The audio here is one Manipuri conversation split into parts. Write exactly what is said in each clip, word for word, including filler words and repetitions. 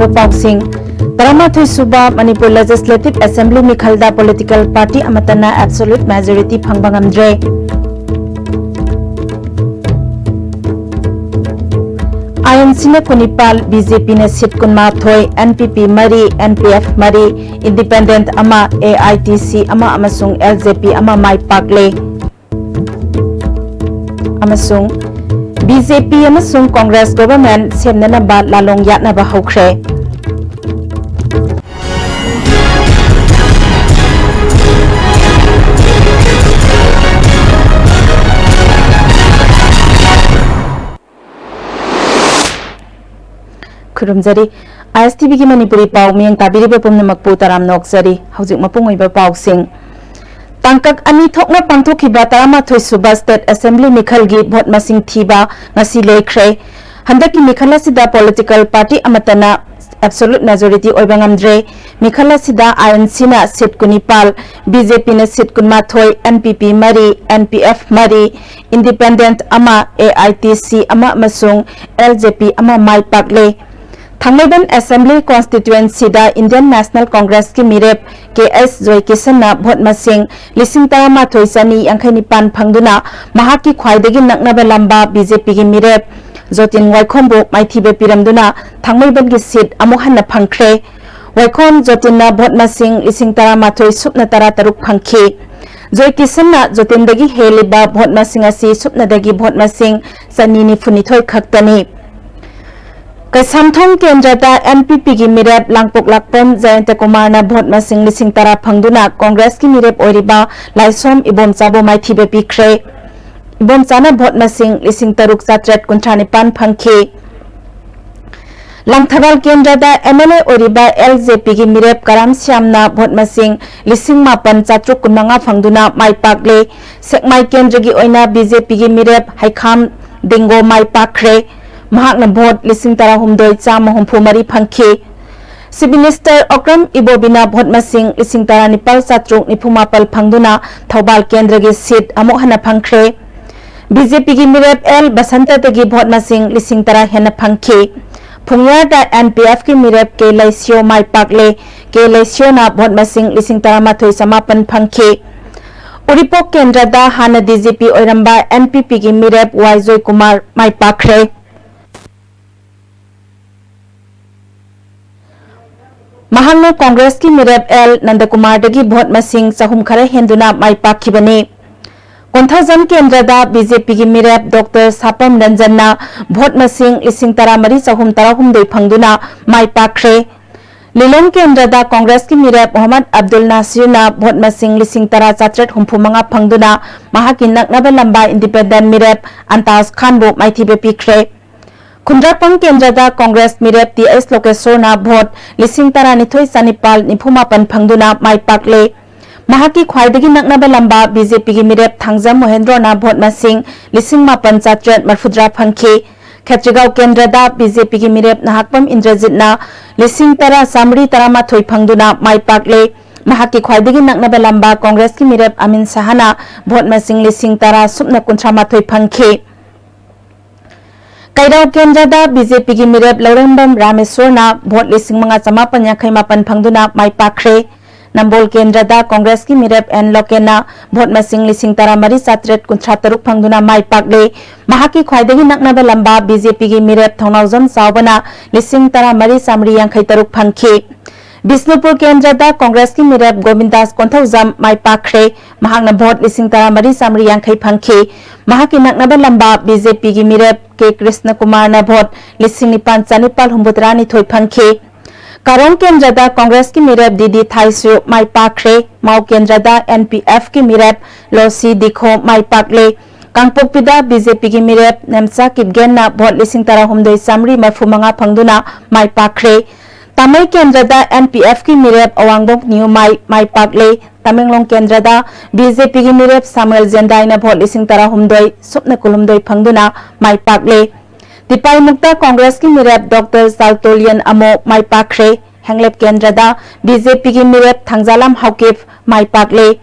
ꯄꯥꯎꯁꯤꯡ꯫ ꯇꯔꯥꯃꯥꯊꯣꯏ ꯁꯨꯕ ꯃꯅꯤꯄꯨꯔ ꯂꯦꯖꯤꯁꯂꯦꯇꯤꯚ ꯑꯦꯁꯦꯝꯕ꯭ꯂꯤ ꯃꯤꯈꯜꯗ ꯄꯣꯂꯤꯇꯤꯀꯦꯜ ꯄꯥꯔꯇꯤ ꯑꯃꯠꯇꯅ ꯑꯦꯕꯁꯣꯂꯨꯠ ꯃꯦꯖꯣꯔꯤꯇꯤ ꯐꯪꯕ ꯉꯝꯗ꯭ꯔꯦ꯫ ꯑꯥꯏ ꯑꯦꯟ ꯁꯤꯅ ꯀꯨꯟꯅꯤꯄꯥꯜ, ꯕꯤ ꯖꯦ ꯄꯤꯅ ꯁꯤꯠ ꯀꯨꯟꯃꯥꯊꯣꯏ, ꯑꯦꯟ ꯄꯤ ꯄꯤ ꯃꯔꯤ, ꯑꯦꯟ ꯄꯤ ꯑꯦꯐ ꯃꯔꯤ, ꯏꯟꯗꯤꯄꯦꯟꯗꯦꯟꯠ ꯑꯃ, ꯑꯦ ꯑꯥꯏ ꯇꯤ ꯁꯤ ꯑꯃ ꯑꯃꯁꯨꯡ ꯑꯦꯜ ꯖꯦ ꯄꯤ ꯑꯃ ꯃꯥꯏ ꯄꯥꯛꯂꯦ꯫ ꯑꯃꯁꯨꯡ ꯕꯤ ꯖꯦ ꯄꯤ ꯑꯃꯁꯨꯡ ꯀꯣꯡꯒ꯭ꯔꯦꯁ ꯒꯣꯚꯔꯟꯃꯦꯟꯠ ꯁꯦꯝꯅꯅꯕ ꯂꯥꯂꯣꯡ ꯌꯥꯠꯅꯕ ꯍꯧꯈ꯭ꯔꯦ꯫ ꯈꯨꯔꯨꯝꯖꯔꯤ꯫ ꯑꯥꯏ ꯑꯦꯁ ꯇꯤ ꯚꯤꯒꯤ ꯃꯅꯤꯄꯨꯔꯤ ꯄꯥꯎ ꯃꯤꯠꯌꯦꯡ ꯇꯥꯕꯤꯔꯤꯕ ꯄꯨꯝꯅꯃꯛꯄꯨ ꯇꯔꯥꯝꯅ ꯑꯣꯛꯆꯔꯤ꯫ ꯍꯧꯖꯤꯛ ꯃꯄꯨꯡ ꯑꯣꯏꯕ ꯄꯥꯎꯁꯤꯡ꯫ ꯇꯥꯡꯀꯛ ꯑꯅꯤ ꯊꯣꯛꯅ ꯄꯥꯡꯊꯣꯛꯈꯤꯕ ꯇꯔꯥꯃꯥꯊꯣꯏ ꯁꯨꯕ ꯁ꯭ꯇꯦꯠ ꯑꯦꯁꯦꯝꯕ꯭ꯂꯤ ꯃꯤꯈꯜꯒꯤ ꯚꯣꯠ ꯃꯁꯤꯡ ꯊꯤꯕ ꯉꯁꯤ ꯂꯣꯏꯈ꯭ꯔꯦ꯫ ꯍꯟꯗꯛꯀꯤ ꯃꯤꯈꯜ ꯑꯁꯤꯗ ꯄꯣꯂꯤꯇꯤꯀꯦꯜ ꯄꯥꯔꯇꯤ ꯑꯃꯠꯇꯅ ꯑꯦꯕꯁꯣꯂꯨꯠ ꯃꯦꯖꯣꯔꯤꯇꯤ ꯑꯣꯏꯕ ꯉꯝꯗ꯭ꯔꯦ꯫ ꯃꯤꯈꯜ ꯑꯁꯤꯗ ꯑꯥꯏ ꯑꯦꯟ ꯁꯤꯅ ꯁꯤꯠ ꯀꯨꯟꯅꯤꯄꯥꯜ, ꯕꯤ ꯖꯦ ꯄꯤꯅ ꯁꯤꯠ ꯀꯨꯟꯃꯥꯊꯣꯏ, ꯑꯦꯟ ꯄꯤ ꯄꯤ ꯃꯔꯤ, ꯑꯦꯟ ꯄꯤ ꯑꯦꯐ ꯃꯔꯤ, ꯏꯟꯗꯤꯄꯦꯟꯗꯦꯟꯠ ꯑꯃ, ꯑꯦ ꯑꯥꯏ ꯇꯤ ꯁꯤ ꯑꯃ ꯑꯃꯁꯨꯡ ꯑꯦꯜ ꯖꯦ ꯄꯤ ꯑꯃ ꯃꯥꯏ ꯄꯥꯛꯂꯦ꯫ ꯊꯥꯡꯃꯩꯕꯟ ꯑꯦꯁꯦꯝꯕ꯭ꯂꯤ ꯀꯣꯟꯁꯇꯤꯇ꯭ꯋꯦꯟꯁꯤꯗ ꯏꯟꯗꯤꯌꯟ ꯅꯦꯁꯅꯦꯜ ꯀꯣꯡꯒ꯭ꯔꯦꯁꯀꯤ ꯃꯤꯔꯦꯞ ꯀꯦ ꯑꯦꯁ ꯖꯣꯏꯀꯤꯁꯟꯅ ꯚꯣꯠ ꯃꯁꯤꯡ ꯂꯤꯁꯤꯡ ꯇꯔꯥꯃꯥꯊꯣꯏ ꯆꯅꯤ ꯌꯥꯡꯈꯩ ꯅꯤꯄꯥꯟ ꯐꯪꯗꯨꯅ ꯃꯍꯥꯛꯀꯤ ꯈ꯭ꯋꯥꯏꯗꯒꯤ ꯅꯛꯅꯕ ꯂꯝꯕꯥ ꯕꯤ ꯖꯦ ꯄꯤꯒꯤ ꯃꯤꯔꯦꯞ ꯖꯣꯇꯤꯟ ꯋꯥꯏꯈꯣꯝꯕꯨ ꯃꯥꯏꯊꯤꯕ ꯄꯤꯔꯝꯗꯨꯅ ꯊꯥꯡꯃꯩꯕꯟꯒꯤ ꯁꯤꯠ ꯑꯃꯨꯛ ꯍꯟꯅ ꯐꯪꯈ꯭ꯔꯦ꯫ ꯋꯥꯏꯈꯣꯝ ꯖꯣꯇꯤꯟꯅ ꯚꯣꯠ ꯃꯁꯤꯡ ꯂꯤꯁꯤꯡ ꯇꯔꯥꯃꯥꯊꯣꯏ ꯁꯨꯞꯅ ꯇꯔꯥꯇꯔꯨꯛ ꯐꯪꯈꯤ꯫ ꯖꯣꯏꯀꯤꯁꯟꯅ ꯖꯣꯇꯤꯟꯗꯒꯤ ꯍꯦꯜꯂꯤꯕ ꯚꯣꯠ ꯃꯁꯤꯡ ꯑꯁꯤ ꯁꯨꯞꯅꯗꯒꯤ ꯚꯣꯠ ꯃꯁꯤꯡ ꯆꯅꯤ ꯅꯤꯐꯨꯅꯤꯊꯣꯏ ꯈꯛꯇꯅꯤ꯫ ꯀꯩꯁꯥꯝꯊꯣꯡ ꯀꯦꯟꯗ꯭ꯔꯗ ꯑꯦꯟ ꯄꯤ ꯄꯤꯒꯤ ꯃꯤꯔꯦꯞ ꯂꯥꯡꯄꯣꯛꯂꯥꯛꯄꯝ ꯖꯌꯟꯇ ꯀꯨꯃꯥꯔꯅ ꯚꯣꯠ ꯃꯁꯤꯡ ꯂꯤꯁꯤꯡ ꯇꯔꯥ ꯐꯪꯗꯨꯅ ꯀꯣꯡꯒ꯭ꯔꯦꯁꯀꯤ ꯃꯤꯔꯦꯞ ꯑꯣꯏꯔꯤꯕ ꯂꯥꯏꯁꯣꯝ ꯏꯕꯣꯝꯆꯥꯕꯨ ꯃꯥꯏꯊꯤꯕ ꯄꯤꯈ꯭ꯔꯦ꯫ ꯏꯕꯣꯝꯆꯥꯅ ꯚꯣꯠ ꯃꯁꯤꯡ ꯂꯤꯁꯤꯡ ꯇꯔꯨꯛ ꯆꯥꯇ꯭ꯔꯦꯠ ꯀꯨꯟꯊ꯭ꯔꯥ ꯅꯤꯄꯥꯟ ꯐꯪꯈꯤ꯫ ꯂꯪꯊꯕꯥꯜ ꯀꯦꯟꯗ꯭ꯔꯗ ꯑꯦꯝ ꯑꯦꯜ ꯑꯦ ꯑꯣꯏꯔꯤꯕ ꯑꯦꯜ ꯖꯦ ꯄꯤꯒꯤ ꯃꯤꯔꯦꯞ ꯀꯔꯥꯝ ꯁ꯭ꯌꯥꯝꯅ ꯚꯣꯠ ꯃꯁꯤꯡ ꯂꯤꯁꯤꯡ ꯃꯥꯄꯟ ꯆꯥꯇ꯭ꯔꯨꯛ ꯀꯨꯟꯃꯉꯥ ꯐꯪꯗꯨꯅ ꯃꯥꯏ ꯄꯥꯛꯂꯦ꯫ ꯁꯦꯛꯃꯥꯏ ꯀꯦꯟꯗ꯭ꯔꯒꯤ ꯑꯣꯏꯅ ꯕꯤ ꯖꯦ ꯄꯤꯒꯤ ꯃꯤꯔꯦꯞ ꯍꯩꯈꯥꯝ ꯗꯤꯡꯒꯣ ꯃꯥꯏ ꯄꯥꯛꯈ꯭ꯔꯦ꯫ ꯃꯍꯥꯛꯅ ꯚꯣꯠ ꯂꯤꯁꯤꯡ ꯇꯔꯥꯍꯨꯝꯗꯣꯏ ꯆꯥꯝꯃ ꯍꯨꯝꯐꯨ ꯃꯔꯤ ꯐꯪꯈꯤ꯫ ꯆꯤꯐ ꯃꯤꯅꯤꯁꯇꯔ ꯑꯣꯀ꯭ꯔꯝ ꯏꯕꯣꯕꯤꯅ ꯚꯣꯠ ꯃꯁꯤꯡ ꯂꯤꯁꯤꯡ ꯇꯔꯥꯅꯤꯄꯥꯜ ꯆꯥꯇ꯭ꯔꯨꯛ ꯅꯤꯐꯨ ꯃꯥꯄꯜ ꯐꯪꯗꯨꯅ ꯊꯧꯕꯥꯜ ꯀꯦꯟꯗ꯭ꯔꯒꯤ ꯁꯤꯠ ꯑꯃꯨꯛ ꯍꯟꯅ ꯐꯪꯈ꯭ꯔꯦ꯫ ꯕꯤ ꯖꯦ ꯄꯤꯒꯤ ꯃꯤꯔꯦꯞ ꯑꯦꯜ ꯕꯁꯟꯇꯗꯒꯤ ꯚꯣꯠ ꯃꯁꯤꯡ ꯂꯤꯁꯤꯡ ꯇꯔꯥ ꯍꯦꯟꯅ ꯐꯪꯈꯤ꯫ ꯐꯨꯡꯌꯥꯔꯗ ꯑꯦꯟ ꯄꯤ ꯑꯦꯐꯀꯤ ꯃꯤꯔꯦꯞ ꯀꯦ ꯂꯩꯁꯤꯌꯣ ꯃꯥꯏ ꯄꯥꯛꯂꯦ꯫ ꯀꯦ ꯂꯩꯁꯤꯌꯣꯅ ꯚꯣꯠ ꯃꯁꯤꯡ ꯂꯤꯁꯤꯡ ꯇꯔꯥꯃꯥꯊꯣꯏ ꯆꯃꯥꯄꯟ ꯐꯪꯈꯤ꯫ ꯎꯔꯤꯄꯣꯛ ꯀꯦꯟꯗ꯭ꯔꯗ ꯍꯥꯟꯅ ꯗꯤ ꯖꯤ ꯄꯤ ꯑꯣꯏꯔꯝꯕ ꯑꯦꯟ ꯄꯤ ꯄꯤꯒꯤ ꯃꯤꯔꯦꯞ ꯋꯥꯏ ꯖꯣꯏꯀꯨꯃꯥꯔ ꯃꯥꯏ ꯄꯥꯛꯈ꯭ꯔꯦ꯫ ꯃꯍꯥꯛꯅ ꯀꯣꯡꯒ꯭ꯔꯦꯁꯀꯤ ꯃꯤꯔꯦꯞ ꯑꯦꯜ ꯅꯟꯗꯀꯨꯃꯥꯔꯗꯒꯤ ꯚꯣꯠ ꯃꯁꯤꯡ ꯆꯍꯨꯝ ꯈꯔ ꯍꯦꯟꯗꯨꯅ ꯃꯥꯏ ꯄꯥꯛꯈꯤꯕꯅꯤ꯫ ꯀꯣꯟꯊꯧꯖꯝ ꯀꯦꯟꯗ꯭ꯔꯗ ꯕꯤ ꯖꯦ ꯄꯤꯒꯤ ꯃꯤꯔꯦꯞ ꯗꯣꯛꯇꯔ ꯁꯥꯄꯝ ꯔꯟꯖꯟꯅ ꯚꯣꯠ ꯃꯁꯤꯡ ꯂꯤꯁꯤꯡ ꯇꯔꯥꯃꯔꯤ ꯆꯍꯨꯝ ꯇꯔꯥꯍꯨꯝꯗꯣꯏ ꯐꯪꯗꯨꯅ ꯃꯥꯏ ꯄꯥꯛꯈ꯭ꯔꯦ꯫ ꯂꯤꯂꯣꯡ ꯀꯦꯟꯗ꯭ꯔꯗ ꯀꯣꯡꯒ꯭ꯔꯦꯁꯀꯤ ꯃꯤꯔꯦꯞ ꯃꯣꯍꯝꯃꯗ ꯑꯕꯗꯨꯜ ꯅꯥꯁꯤꯔꯅ ꯚꯣꯠ ꯃꯁꯤꯡ ꯂꯤꯁꯤꯡ ꯇꯔꯥ ꯆꯥꯇ꯭ꯔꯦꯠ ꯍꯨꯝꯐꯨ ꯃꯉꯥ ꯐꯪꯗꯨꯅ ꯃꯍꯥꯛꯀꯤ ꯅꯛꯅꯕ ꯂꯝꯕꯥ ꯏꯟꯗꯤꯄꯦꯟꯗꯦꯟ ꯃꯤꯔꯦꯞ ꯑꯟꯇꯥꯖ ꯈꯥꯟꯕꯨ ꯃꯥꯏꯊꯤꯕ ꯄꯤꯈ꯭ꯔꯦ꯫ ꯈꯨꯟꯗ꯭ꯔꯥꯛꯄꯝ ꯀꯦꯟꯗ꯭ꯔꯗ ꯀꯣꯡꯒ꯭ꯔꯦꯁ ꯃꯤꯔꯦꯞ ꯇꯤ ꯑꯩꯆ ꯂꯣꯀꯦꯁꯣꯔꯅ ꯚꯣꯠ ꯂꯤꯁꯤꯡ ꯇꯔꯥꯅꯤꯊꯣꯏ ꯆꯥꯅꯤꯄꯥꯜ ꯅꯤꯐꯨ ꯃꯥꯄꯟ ꯐꯪꯗꯨꯅ ꯃꯥꯏ ꯄꯥꯛꯂꯦ꯫ ꯃꯍꯥꯛꯀꯤ ꯈ꯭ꯋꯥꯏꯗꯒꯤ ꯅꯛꯅꯕ ꯂꯝꯕꯥ ꯕꯤ ꯖꯦ ꯄꯤꯒꯤ ꯃꯤꯔꯦꯞ ꯊꯥꯡꯖꯝ ꯃꯣꯍꯦꯟꯗ꯭ꯔꯣꯅ ꯚꯣꯠ ꯃꯁꯤꯡ ꯂꯤꯁꯤꯡ ꯃꯥꯄꯟ ꯆꯥꯇ꯭ꯔꯦꯠ ꯃꯔꯐꯨꯇꯔꯥ ꯐꯪꯈꯤ꯫ ꯈꯦꯇ꯭ꯔꯤꯒꯥꯎ ꯀꯦꯟꯗ꯭ꯔꯗ ꯕꯤ ꯖꯦ ꯄꯤꯒꯤ ꯃꯤꯔꯦꯞ ꯅꯍꯥꯛꯄꯝ ꯏꯟꯗ꯭ꯔꯖꯤꯠꯅ ꯂꯤꯁꯤꯡ ꯇꯔꯥ ꯆꯥꯃꯔꯤ ꯇꯔꯥꯃꯥꯊꯣꯏ ꯐꯪꯗꯨꯅ ꯃꯥꯏ ꯄꯥꯛꯂꯦ꯫ ꯃꯍꯥꯛꯀꯤ ꯈ꯭ꯋꯥꯏꯗꯒꯤ ꯅꯛꯅꯕ ꯂꯝꯕꯥ ꯀꯣꯡꯒ꯭ꯔꯦꯁꯀꯤ ꯃꯤꯔꯦꯞ ꯑꯃꯤꯟ ꯁꯍꯥꯅ ꯚꯣꯠ ꯃꯁꯤꯡ ꯂꯤꯁꯤꯡ ꯇꯔꯥ ꯁꯨꯞꯅ ꯀꯨꯟꯊ꯭ꯔꯥ ꯃꯥꯊꯣꯏ ꯐꯪꯈꯤ꯫ ꯀꯩꯔꯥꯎ ꯀꯦꯟꯗ꯭ꯔꯗ ꯕꯤ ꯖꯦ ꯄꯤꯒꯤ ꯃꯤꯔꯦꯞ ꯂꯧꯔꯦꯝꯕꯝ ꯔꯥꯃꯦꯁꯣꯔꯅ ꯚꯣꯠ ꯂꯤꯁꯤꯡ ꯃꯉꯥ ꯆꯃꯥꯄꯟ ꯌꯥꯡꯈꯩ ꯃꯥꯄꯟ ꯐꯪꯗꯨꯅ ꯃꯥꯏ ꯄꯥꯛꯈ꯭ꯔꯦ꯫ ꯅꯝꯕꯣꯜ ꯀꯦꯟꯗ꯭ꯔꯗ ꯀꯣꯡꯒ꯭ꯔꯦꯁꯀꯤ ꯃꯤꯔꯦꯞ ꯑꯦꯟ ꯂꯣꯀꯦꯟꯅ ꯚꯣꯠ ꯃꯁꯤꯡ ꯂꯤꯁꯤꯡ ꯇꯔꯥꯃꯔꯤ ꯆꯥꯇ꯭ꯔꯦꯠ ꯀꯨꯟꯊ꯭ꯔꯥ ꯇꯔꯨꯛ ꯐꯪꯗꯨꯅ ꯃꯥꯏ ꯄꯥꯛꯂꯦ꯫ ꯃꯍꯥꯛꯀꯤ ꯈ꯭ꯋꯥꯏꯗꯒꯤ ꯅꯛꯅꯕ ꯂꯝꯕꯥ ꯕꯤ ꯖꯦ ꯄꯤꯒꯤ ꯃꯤꯔꯦꯞ ꯊꯧꯅꯥꯎꯖꯝ ꯆꯥꯎꯕꯅ ꯂꯤꯁꯤꯡ ꯇꯔꯥꯃꯔꯤ ꯆꯥꯃꯔꯤ ꯌꯥꯡꯈꯩ ꯇꯔꯨꯛ ꯐꯪꯈꯤ꯫ ꯕꯤꯁꯅꯨꯄꯨꯔ ꯀꯦꯟꯗ꯭ꯔꯗ ꯀꯣꯡꯒ꯭ꯔꯦꯁꯀꯤ ꯃꯤꯔꯦꯞ ꯒꯣꯕꯤꯟꯗꯥꯁ ꯀꯣꯟꯊꯧꯖꯝ ꯃꯥꯏ ꯄꯥꯛꯈ꯭ꯔꯦ꯫ ꯃꯍꯥꯛꯅ ꯚꯣꯠ ꯂꯤꯁꯤꯡ ꯇꯔꯥꯃꯔꯤ ꯆꯥꯃꯔꯤ ꯌꯥꯡꯈꯩ ꯐꯪꯈꯤ꯫ ꯃꯍꯥꯛꯀꯤ ꯅꯛꯅꯕ ꯂꯝꯕꯥ ꯕꯤ ꯖꯦ ꯄꯤꯒꯤ ꯃꯤꯔꯦꯞ ꯀꯦ ꯀ꯭ꯔꯤꯁꯅꯀꯨꯃꯥꯔꯅ ꯚꯣꯠ ꯂꯤꯁꯤꯡ ꯅꯤꯄꯥꯟ ꯆꯥꯅꯤꯄꯥꯜ ꯍꯨꯝꯐꯨꯇꯔꯥꯅꯤꯊꯣꯏ ꯐꯪꯈꯤ꯫ ꯀꯥꯔꯣꯡ ꯀꯦꯟꯗ꯭ꯔꯗ ꯀꯣꯡꯒ꯭ꯔꯦꯁꯀꯤ ꯃꯤꯔꯦꯞ ꯗꯤ ꯗꯤ ꯊꯥꯏꯁꯨ ꯃꯥꯏ ꯄꯥꯛꯈ꯭ꯔꯦ꯫ ꯃꯥꯎ ꯀꯦꯟꯗ꯭ꯔꯗ ꯑꯦꯟ ꯄꯤ ꯑꯦꯐꯀꯤ ꯃꯤꯔꯦꯞ ꯂꯣꯁꯤ ꯗꯤꯈꯣ ꯃꯥꯏ ꯄꯥꯛꯂꯦ꯫ ꯀꯥꯡꯄꯣꯛꯄꯤꯗ ꯕꯤ ꯖꯦ ꯄꯤꯒꯤ ꯃꯤꯔꯦꯞ ꯅꯦꯝꯆꯥ ꯀꯤꯞꯒꯦꯟꯅ ꯚꯣꯠ ꯂꯤꯁꯤꯡ ꯇꯔꯥꯍꯨꯝꯗꯣꯏ ꯆꯥꯃꯔꯤ ꯃꯔꯐꯨ ꯃꯉꯥ ꯐꯪꯗꯨꯅ ꯃꯥꯏ ꯄꯥꯛꯈ꯭ꯔꯦ꯫ ꯇꯥꯃꯩ ꯀꯦꯟꯗ꯭ꯔꯗ ꯑꯦꯟ ꯄꯤ ꯑꯦꯐꯀꯤ ꯃꯤꯔꯦꯞ ꯑꯋꯥꯡꯕꯣꯛ ꯅꯤꯌꯨꯃꯥꯏ ꯃꯥꯏ ꯄꯥꯛꯂꯦ꯫ ꯇꯃꯦꯡꯂꯣꯡ ꯀꯦꯟꯗ꯭ꯔꯗ ꯕꯤ ꯖꯦ ꯄꯤꯒꯤ ꯃꯤꯔꯦꯞ ꯁꯥꯃꯨꯑꯦꯜ ꯖꯦꯟꯗꯥꯏꯅ ꯚꯣꯠ ꯂꯤꯁꯤꯡ ꯇꯔꯥꯍꯨꯝꯗꯣꯏ ꯁꯨꯞꯅ ꯀꯨꯟꯍꯨꯝꯗꯣꯏ ꯐꯪꯗꯨꯅ ꯃꯥꯏ ꯄꯥꯛꯂꯦ꯫ ꯇꯤꯄꯥꯏꯃꯨꯛꯇ ꯀꯣꯡꯒ꯭ꯔꯦꯁꯀꯤ ꯃꯤꯔꯦꯞ ꯗꯣꯛꯇꯔ ꯆꯥꯜꯇꯣꯂꯤꯌꯟ ꯑꯃꯣ ꯃꯥꯏ ꯄꯥꯛꯈ꯭ꯔꯦ꯫ ꯍꯦꯡꯂꯦꯞ ꯀꯦꯟꯗ꯭ꯔꯗ ꯕꯤ ꯖꯦ ꯄꯤꯒꯤ ꯃꯤꯔꯦꯞ ꯊꯥꯡꯖꯥꯂꯥꯝ ꯍꯥꯎꯀꯤꯞ ꯃꯥꯏ ꯄꯥꯛꯂꯦ꯫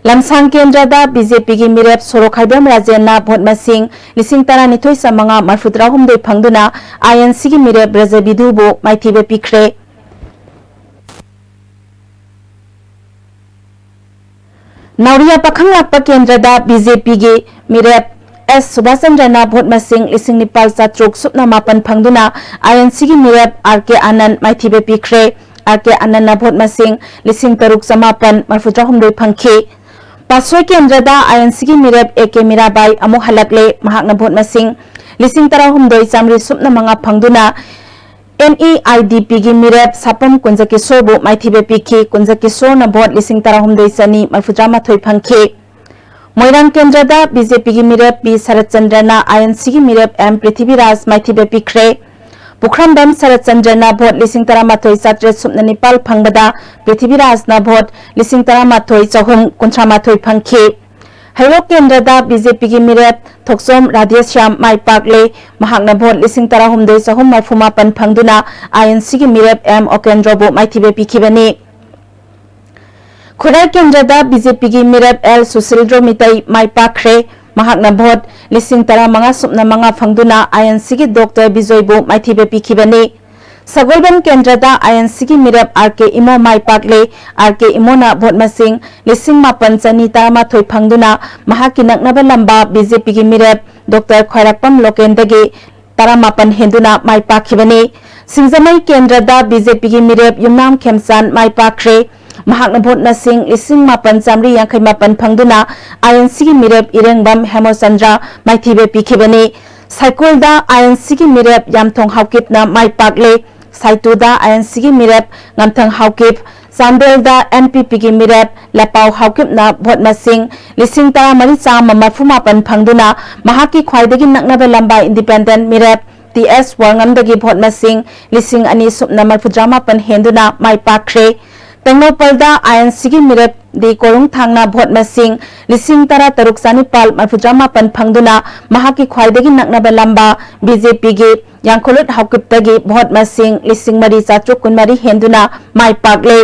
ꯂꯝꯁꯥꯡ ꯀꯦꯟꯗ꯭ꯔꯗ ꯕꯤ ꯖꯦ ꯄꯤꯒꯤ ꯃꯤꯔꯦꯞ ꯁꯣꯔꯣꯈꯥꯏꯕꯝ ꯔꯥꯖꯦꯟꯅ ꯚꯣꯠ ꯃꯁꯤꯡ ꯂꯤꯁꯤꯡ ꯇꯔꯥꯅꯤꯊꯣꯏ ꯆꯥꯃꯉꯥ ꯃꯔꯤꯐꯨꯇꯔꯥ ꯍꯨꯝꯗꯣꯏ ꯐꯪꯗꯨꯅ ꯑꯥꯏ ꯑꯦꯟ ꯁꯤꯒꯤ ꯃꯤꯔꯦꯞ ꯕ꯭ꯔꯖꯕꯤꯗꯨꯕꯨ ꯃꯥꯏꯊꯤꯕ ꯄꯤꯈ꯭ꯔꯦ꯫ ꯅꯥꯎꯔꯤꯌꯥ ꯄꯥꯈꯪ ꯂꯥꯛꯄ ꯀꯦꯟꯗ꯭ꯔꯗ ꯕꯤ ꯖꯦ ꯄꯤꯒꯤ ꯃꯤꯔꯦꯞ ꯑꯦꯁ ꯁꯨꯕꯥꯁ ꯆꯟꯗ꯭ꯔꯅ ꯚꯣꯠ ꯃꯁꯤꯡ ꯂꯤꯁꯤꯡ ꯅꯤꯄꯥꯜ ꯆꯥꯇ꯭ꯔꯨꯛ ꯁꯨꯞꯅ ꯃꯥꯄꯟ ꯐꯪꯗꯨꯅ ꯑꯥꯏ ꯑꯦꯟ ꯁꯤꯒꯤ ꯃꯤꯔꯦꯞ ꯑꯥꯔ ꯀꯦ ꯑꯥꯅꯟ ꯃꯥꯏꯊꯤꯕ ꯄꯤꯈ꯭ꯔꯦ꯫ ꯑꯥꯔ ꯀꯦ ꯑꯥꯅꯟꯅ ꯚꯣꯠ ꯃꯁꯤꯡ ꯂꯤꯁꯤꯡ ꯇꯔꯨꯛ ꯆꯥꯃꯥꯄꯟ ꯃꯔꯤꯐꯨꯇꯔꯥ ꯍꯨꯝꯗꯣꯏ ꯐꯪꯈꯤ꯫ ꯄꯥꯠꯁꯣꯏ ꯀꯦꯟꯗ꯭ꯔꯗ ꯑꯥꯏ ꯑꯦꯟ ꯁꯤꯒꯤ ꯃꯤꯔꯦꯞ ꯑꯦ ꯀꯦ ꯃꯤꯔꯥꯕꯥꯏ ꯑꯃꯨꯛ ꯍꯜꯂꯛꯂꯦ꯫ ꯃꯍꯥꯛꯅ ꯚꯣꯠ ꯃꯁꯤꯡ ꯂꯤꯁꯤꯡ ꯇꯔꯥꯍꯨꯝꯗꯣꯏ ꯆꯥꯃꯔꯤ ꯁꯨꯞꯅ ꯃꯉꯥ ꯐꯪꯗꯨꯅ ꯑꯦꯟ ꯏ ꯑꯥꯏ ꯗꯤ ꯄꯤꯒꯤ ꯃꯤꯔꯦꯞ ꯁꯥꯄꯝ ꯀꯨꯟꯖꯀꯤꯁꯣꯔꯕꯨ ꯃꯥꯏꯊꯤꯕ ꯄꯤꯈꯤ꯫ ꯀꯨꯟꯖꯀꯤꯁꯣꯔꯅ ꯚꯣꯠ ꯂꯤꯁꯤꯡ ꯇꯔꯥꯍꯨꯝꯗꯣꯏ ꯆꯅꯤ ꯃꯔꯤꯐꯨꯇꯔꯥ ꯃꯥꯊꯣꯏ ꯐꯪꯈꯤ꯫ ꯃꯣꯏꯔꯥꯡ ꯀꯦꯟꯗ꯭ꯔꯗ ꯕꯤ ꯖꯦ ꯄꯤꯒꯤ ꯃꯤꯔꯦꯞ ꯄꯤ ꯁꯔꯠꯆꯟꯗ꯭ꯔꯅ ꯑꯥꯏ ꯑꯦꯟ ꯁꯤꯒꯤ ꯃꯤꯔꯦꯞ ꯑꯦꯝ ꯄ꯭ꯔꯤꯊꯤꯕꯤꯔꯥꯖ ꯃꯥꯏꯊꯤꯕ ꯄꯤꯈ꯭ꯔꯦ꯫ ꯄꯨꯈ꯭ꯔꯝꯕꯝ ꯁꯔꯠꯆꯟꯗ꯭ꯔꯅ ꯚꯣꯠ ꯂꯤꯁꯤꯡ ꯇꯔꯥꯃꯥꯊꯣꯏ ꯆꯥꯇ꯭ꯔꯦꯠ ꯁꯨꯞꯅ ꯅꯤꯄꯥꯜ ꯐꯪꯕꯗ ꯄ꯭ꯔꯤꯊꯤꯕꯤꯔꯥꯖꯅ ꯚꯣꯠ ꯂꯤꯁꯤꯡ ꯇꯔꯥꯃꯥꯊꯣꯏ ꯆꯍꯨꯝ ꯀꯨꯟꯊ꯭ꯔꯥ ꯃꯥꯊꯣꯏ ꯐꯪꯈꯤ꯫ ꯍꯩꯔꯣꯛ ꯀꯦꯟꯗ꯭ꯔꯗ ꯕꯤ ꯖꯦ ꯄꯤꯒꯤ ꯃꯤꯔꯦꯞ ꯊꯣꯛꯆꯣꯝ ꯔꯥꯙꯦꯁ꯭ꯌꯥꯝ ꯃꯥꯏ ꯄꯥꯛꯂꯦ꯫ ꯃꯍꯥꯛꯅ ꯚꯣꯠ ꯂꯤꯁꯤꯡ ꯇꯔꯥꯍꯨꯝꯗꯣꯏ ꯆꯍꯨꯝ ꯃꯔꯤꯐꯨ ꯃꯥꯄꯟ ꯐꯪꯗꯨꯅ ꯑꯥꯏ ꯑꯦꯟ ꯁꯤꯒꯤ ꯃꯤꯔꯦꯞ ꯑꯦꯝ ꯑꯣꯀꯦꯟꯗ꯭ꯔꯣꯕꯨ ꯃꯥꯏꯊꯤꯕ ꯄꯤꯈꯤꯕꯅꯤ꯫ ꯈꯨꯔꯥꯏ ꯀꯦꯟꯗ꯭ꯔꯗ ꯕꯤ ꯖꯦ ꯄꯤꯒꯤ ꯃꯤꯔꯦꯞ ꯑꯦꯜ ꯁꯨꯁꯤꯜꯗ꯭ꯔꯣ ꯃꯤꯇꯩ ꯃꯥꯏ ꯄꯥꯛꯈ꯭ꯔꯦ꯫ ꯃꯍꯥꯛꯅ ꯚꯣꯠ ꯂꯤꯁꯤꯡ ꯇꯔꯥꯃꯉꯥ ꯁꯨꯞꯅ ꯃꯉꯥ ꯐꯪꯗꯨꯅ ꯑꯥꯏ ꯑꯦꯟ ꯁꯤꯒꯤ ꯗꯣꯛꯇꯔ ꯕꯤꯖꯣꯏꯕꯨ ꯃꯥꯏꯊꯤꯕ ꯄꯤꯈꯤꯕꯅꯤ꯫ ꯁꯒꯣꯜꯕꯟ ꯀꯦꯟꯗ꯭ꯔꯗ ꯑꯥꯏ ꯑꯦꯟ ꯁꯤꯒꯤ ꯃꯤꯔꯦꯞ ꯑꯥꯔ ꯀꯦ ꯏꯃꯣ ꯃꯥꯏ ꯄꯥꯛꯂꯦ꯫ ꯑꯥꯔ ꯀꯦ ꯏꯃꯣꯅ ꯚꯣꯠ ꯃꯁꯤꯡ ꯂꯤꯁꯤꯡ ꯃꯥꯄꯟ ꯆꯅꯤ ꯇꯔꯥꯃꯥꯊꯣꯏ ꯐꯪꯗꯨꯅ ꯃꯍꯥꯛꯀꯤ ꯅꯛꯅꯕ ꯂꯝꯕꯥ ꯕꯤ ꯖꯦ ꯄꯤꯒꯤ ꯃꯤꯔꯦꯞ ꯗꯣꯛꯇꯔ ꯈ꯭ꯋꯥꯏꯔꯥꯛꯄꯝ ꯂꯣꯀꯦꯟꯗꯒꯤ ꯇꯔꯥꯃꯥꯄꯟ ꯍꯦꯟꯗꯨꯅ ꯃꯥꯏ ꯄꯥꯛꯈꯤꯕꯅꯤ꯫ ꯁꯤꯡꯖꯃꯩ ꯀꯦꯟꯗ꯭ꯔꯗ ꯕꯤ ꯖꯦ ꯄꯤꯒꯤ ꯃꯤꯔꯦꯞ ꯌꯨꯝꯅꯥꯝ ꯈꯦꯝꯆꯥꯟ ꯃꯥꯏ ꯄꯥꯛꯈ꯭ꯔꯦ꯫ ꯃꯍꯥꯛꯅ ꯚꯣꯠ ꯃꯁꯤꯡ ꯂꯤꯁꯤꯡ ꯃꯥꯄꯟ ꯆꯥꯃꯔꯤ ꯌꯥꯡꯈꯩ ꯃꯥꯄꯟ ꯐꯪꯗꯨꯅ ꯑꯥꯏ ꯑꯦꯟ ꯁꯤꯒꯤ ꯃꯤꯔꯦꯞ ꯏꯔꯦꯡꯕꯝ ꯍꯦꯃꯣꯆꯟꯗ꯭ꯔ ꯃꯥꯏꯊꯤꯕ ꯄꯤꯈꯤꯕꯅꯤ꯫ ꯁꯥꯏꯀꯨꯜꯗ ꯑꯥꯏ ꯑꯦꯟ ꯁꯤꯒꯤ ꯃꯤꯔꯦꯞ ꯌꯥꯝꯊꯣꯡ ꯍꯥꯎꯀꯤꯞꯅ ꯃꯥꯏ ꯄꯥꯛꯂꯦ꯫ ꯁꯥꯏꯇꯨꯗ ꯑꯥꯏ ꯑꯦꯟ ꯁꯤꯒꯤ ꯃꯤꯔꯦꯞ ꯉꯝꯊꯪ ꯍꯥꯎꯀꯤꯞ, ꯆꯥꯟꯗꯦꯜꯗ ꯑꯦꯟ ꯄꯤ ꯄꯤꯒꯤ ꯃꯤꯔꯦꯞ ꯂꯄꯥꯎ ꯍꯥꯎꯀꯤꯞꯅ ꯚꯣꯠ ꯃꯁꯤꯡ ꯂꯤꯁꯤꯡ ꯇꯔꯥꯃꯔꯤ ꯆꯥꯝꯃ ꯃꯔꯤꯐꯨ ꯃꯥꯄꯟ ꯐꯪꯗꯨꯅ ꯃꯍꯥꯛꯀꯤ ꯈ꯭ꯋꯥꯏꯗꯒꯤ ꯅꯛꯅꯕ ꯂꯝꯕꯥ ꯏꯟꯗꯤꯄꯦꯟꯗꯦꯟꯠ ꯃꯤꯔꯦꯞ ꯇꯤ ꯑꯦꯁ ꯋꯥꯉꯝꯗꯒꯤ ꯚꯣꯠ ꯃꯁꯤꯡ ꯂꯤꯁꯤꯡ ꯑꯅꯤ ꯁꯨꯞꯅ ꯃꯔꯤꯐꯨꯇꯔꯥ ꯃꯥꯄꯟ ꯍꯦꯟꯗꯨꯅ ꯃꯥꯏ ꯄꯥꯛꯈ꯭ꯔꯦ꯫ ꯇꯦꯡꯅꯧꯄꯜꯗ ꯑꯥꯏ ꯑꯦꯟ ꯁꯤꯒꯤ ꯃꯤꯔꯦꯞ ꯗꯤ ꯀꯣꯔꯨꯡꯊꯥꯡꯅ ꯚꯣꯠ ꯃꯁꯤꯡ ꯂꯤꯁꯤꯡ ꯇꯔꯥ ꯇꯔꯨꯛ ꯆꯥꯅꯤꯄꯥꯜ ꯃꯔꯤꯐꯨꯇꯔꯥ ꯃꯥꯄꯟ ꯐꯪꯗꯨꯅ ꯃꯍꯥꯛꯀꯤ ꯈ꯭ꯋꯥꯏꯗꯒꯤ ꯅꯛꯅꯕ ꯂꯝꯕꯥ ꯕꯤ ꯖꯦ ꯄꯤꯒꯤ ꯌꯥꯡꯈꯣꯂꯨꯠ ꯍꯥꯎꯀꯤꯞꯇꯒꯤ ꯚꯣꯠ ꯃꯁꯤꯡ ꯂꯤꯁꯤꯡ ꯃꯔꯤ ꯆꯥꯇ꯭ꯔꯨꯛ ꯀꯨꯟꯃꯔꯤ ꯍꯦꯟꯗꯨꯅ ꯃꯥꯏ ꯄꯥꯛꯂꯦ꯫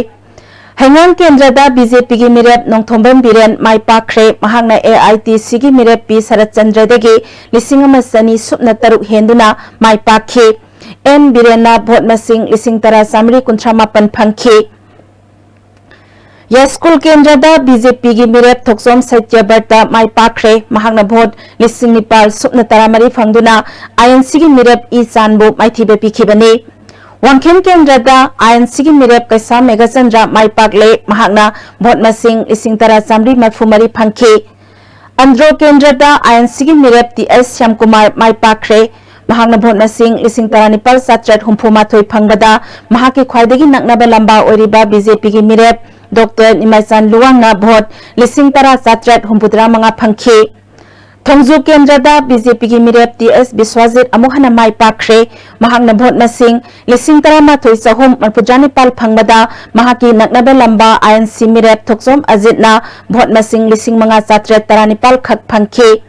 ꯍꯩꯉꯥꯡ ꯀꯦꯟꯗ꯭ꯔꯗ ꯕꯤ ꯖꯦ ꯄꯤꯒꯤ ꯃꯤꯔꯦꯞ ꯅꯣꯡꯊꯣꯝꯕꯝ ꯕꯤꯔꯦꯟ ꯃꯥꯏ ꯄꯥꯛꯈ꯭ꯔꯦ꯫ ꯃꯍꯥꯛꯅ ꯑꯦ ꯑꯥꯏ ꯇꯤ ꯁꯤꯒꯤ ꯃꯤꯔꯦꯞ ꯄꯤ ꯁꯔꯠ ꯆꯟꯗ꯭ꯔꯗꯒꯤ ꯂꯤꯁꯤꯡ ꯑꯃ ꯆꯅꯤ ꯁꯨꯞꯅ ꯇꯔꯨꯛ ꯍꯦꯟꯗꯨꯅ ꯃꯥꯏ ꯄꯥꯛꯈꯤ꯫ ꯑꯦꯟ ꯕꯤꯔꯦꯟꯅ ꯚꯣꯠ ꯃꯁꯤꯡ ꯂꯤꯁꯤꯡ ꯇꯔꯥ ꯆꯥꯃꯔꯤ ꯀꯨꯟꯊ꯭ꯔꯥ ꯃꯥꯄꯟ ꯐꯪꯈꯤ꯫ ꯌꯥꯏꯁ꯭ꯀꯨꯜ ꯀꯦꯟꯗ꯭ꯔꯗ ꯕꯤ ꯖꯦ ꯄꯤꯒꯤ ꯃꯤꯔꯦꯞ ꯊꯣꯛꯆꯣꯝ ꯁꯇ꯭ꯌꯕ꯭ꯔꯇ ꯃꯥꯏ ꯄꯥꯛꯈ꯭ꯔꯦ꯫ ꯃꯍꯥꯛꯅ ꯚꯣꯠ ꯂꯤꯁꯤꯡ ꯅꯤꯄꯥꯜ ꯁꯨꯞꯅ ꯇꯔꯥꯃꯔꯤ ꯐꯪꯗꯨꯅ ꯑꯥꯏ ꯑꯦꯟ ꯁꯤꯒꯤ ꯃꯤꯔꯦꯞ ꯏ ꯆꯥꯟꯕꯨ ꯃꯥꯏꯊꯤꯕ ꯄꯤꯈꯤꯕꯅꯤ꯫ ꯋꯥꯡꯈꯦꯝ ꯀꯦꯟꯗ꯭ꯔꯗ ꯑꯥꯏ ꯑꯦꯟ ꯁꯤꯒꯤ ꯃꯤꯔꯦꯞ ꯀꯩꯁꯥꯝ ꯃꯦꯘꯆꯟꯗ꯭ꯔ ꯃꯥꯏ ꯄꯥꯛꯂꯦ꯫ ꯃꯍꯥꯛꯅ ꯚꯣꯠ ꯃꯁꯤꯡ ꯂꯤꯁꯤꯡ ꯇꯔꯥ ꯆꯥꯃꯔꯤ ꯃꯔꯤꯐꯨ ꯃꯔꯤ ꯐꯪꯈꯤ꯫ ꯑꯟꯗ꯭ꯔꯣ ꯀꯦꯟꯗ꯭ꯔꯗ ꯑꯥꯏ ꯑꯦꯟ ꯁꯤꯒꯤ ꯃꯤꯔꯦꯞ ꯇꯤ ꯑꯦꯁ ꯁ꯭ꯌꯥꯝꯀꯨꯃꯥꯔ ꯃꯥꯏ ꯄꯥꯛꯈ꯭ꯔꯦ꯫ ꯃꯍꯥꯛꯅ ꯚꯣꯠ ꯃꯁꯤꯡ ꯂꯤꯁꯤꯡ ꯇꯔꯥꯅꯤꯄꯥꯜ ꯆꯥꯇ꯭ꯔꯦꯠ ꯍꯨꯝꯐꯨ ꯃꯥꯊꯣꯏ ꯐꯪꯕꯗ ꯃꯍꯥꯛꯀꯤ ꯈ꯭ꯋꯥꯏꯗꯒꯤ ꯅꯛꯅꯕ ꯂꯝꯕꯥ ꯑꯣꯏꯔꯤꯕ ꯕꯤ ꯖꯦ ꯄꯤꯒꯤ ꯃꯤꯔꯦꯞ ꯗꯣꯛꯇꯔ ꯅꯤꯃꯥꯏꯆꯥꯟ ꯂꯨꯋꯥꯡꯅ ꯚꯣꯠ ꯂꯤꯁꯤꯡ ꯇꯔꯥ ꯆꯥꯇ꯭ꯔꯦꯠ ꯍꯨꯝꯐꯨꯇꯔꯥ ꯃꯉꯥ ꯐꯪꯈꯤ꯫ ꯊꯣꯡꯖꯨ ꯀꯦꯟꯗ꯭ꯔꯗ ꯕꯤ ꯖꯦ ꯄꯤꯒꯤ ꯃꯤꯔꯦꯞ ꯇꯤ ꯑꯦꯁ ꯕꯤꯁ꯭ꯋꯥꯖꯤꯠ ꯑꯃꯨꯛ ꯍꯟꯅ ꯃꯥꯏ ꯄꯥꯛꯈ꯭ꯔꯦ꯫ ꯃꯍꯥꯛꯅ ꯚꯣꯠ ꯃꯁꯤꯡ ꯂꯤꯁꯤꯡ ꯇꯔꯥꯃꯥꯊꯣꯏ ꯆꯍꯨꯝ ꯃꯔꯤꯐꯨꯇꯔꯥ ꯅꯤꯄꯥꯜ ꯐꯪꯕꯗ ꯃꯍꯥꯛꯀꯤ ꯅꯛꯅꯕ ꯂꯝꯕꯥ ꯑꯥꯏ ꯑꯦꯟ ꯁꯤ ꯃꯤꯔꯦꯞ ꯊꯣꯛꯆꯣꯝ ꯑꯖꯤꯠꯅ ꯚꯣꯠ ꯃꯁꯤꯡ ꯂꯤꯁꯤꯡ ꯃꯉꯥ ꯆꯥꯇ꯭ꯔꯦꯠ ꯇꯔꯥꯅꯤꯄꯥꯜ ꯈꯛ ꯐꯪꯈꯤ꯫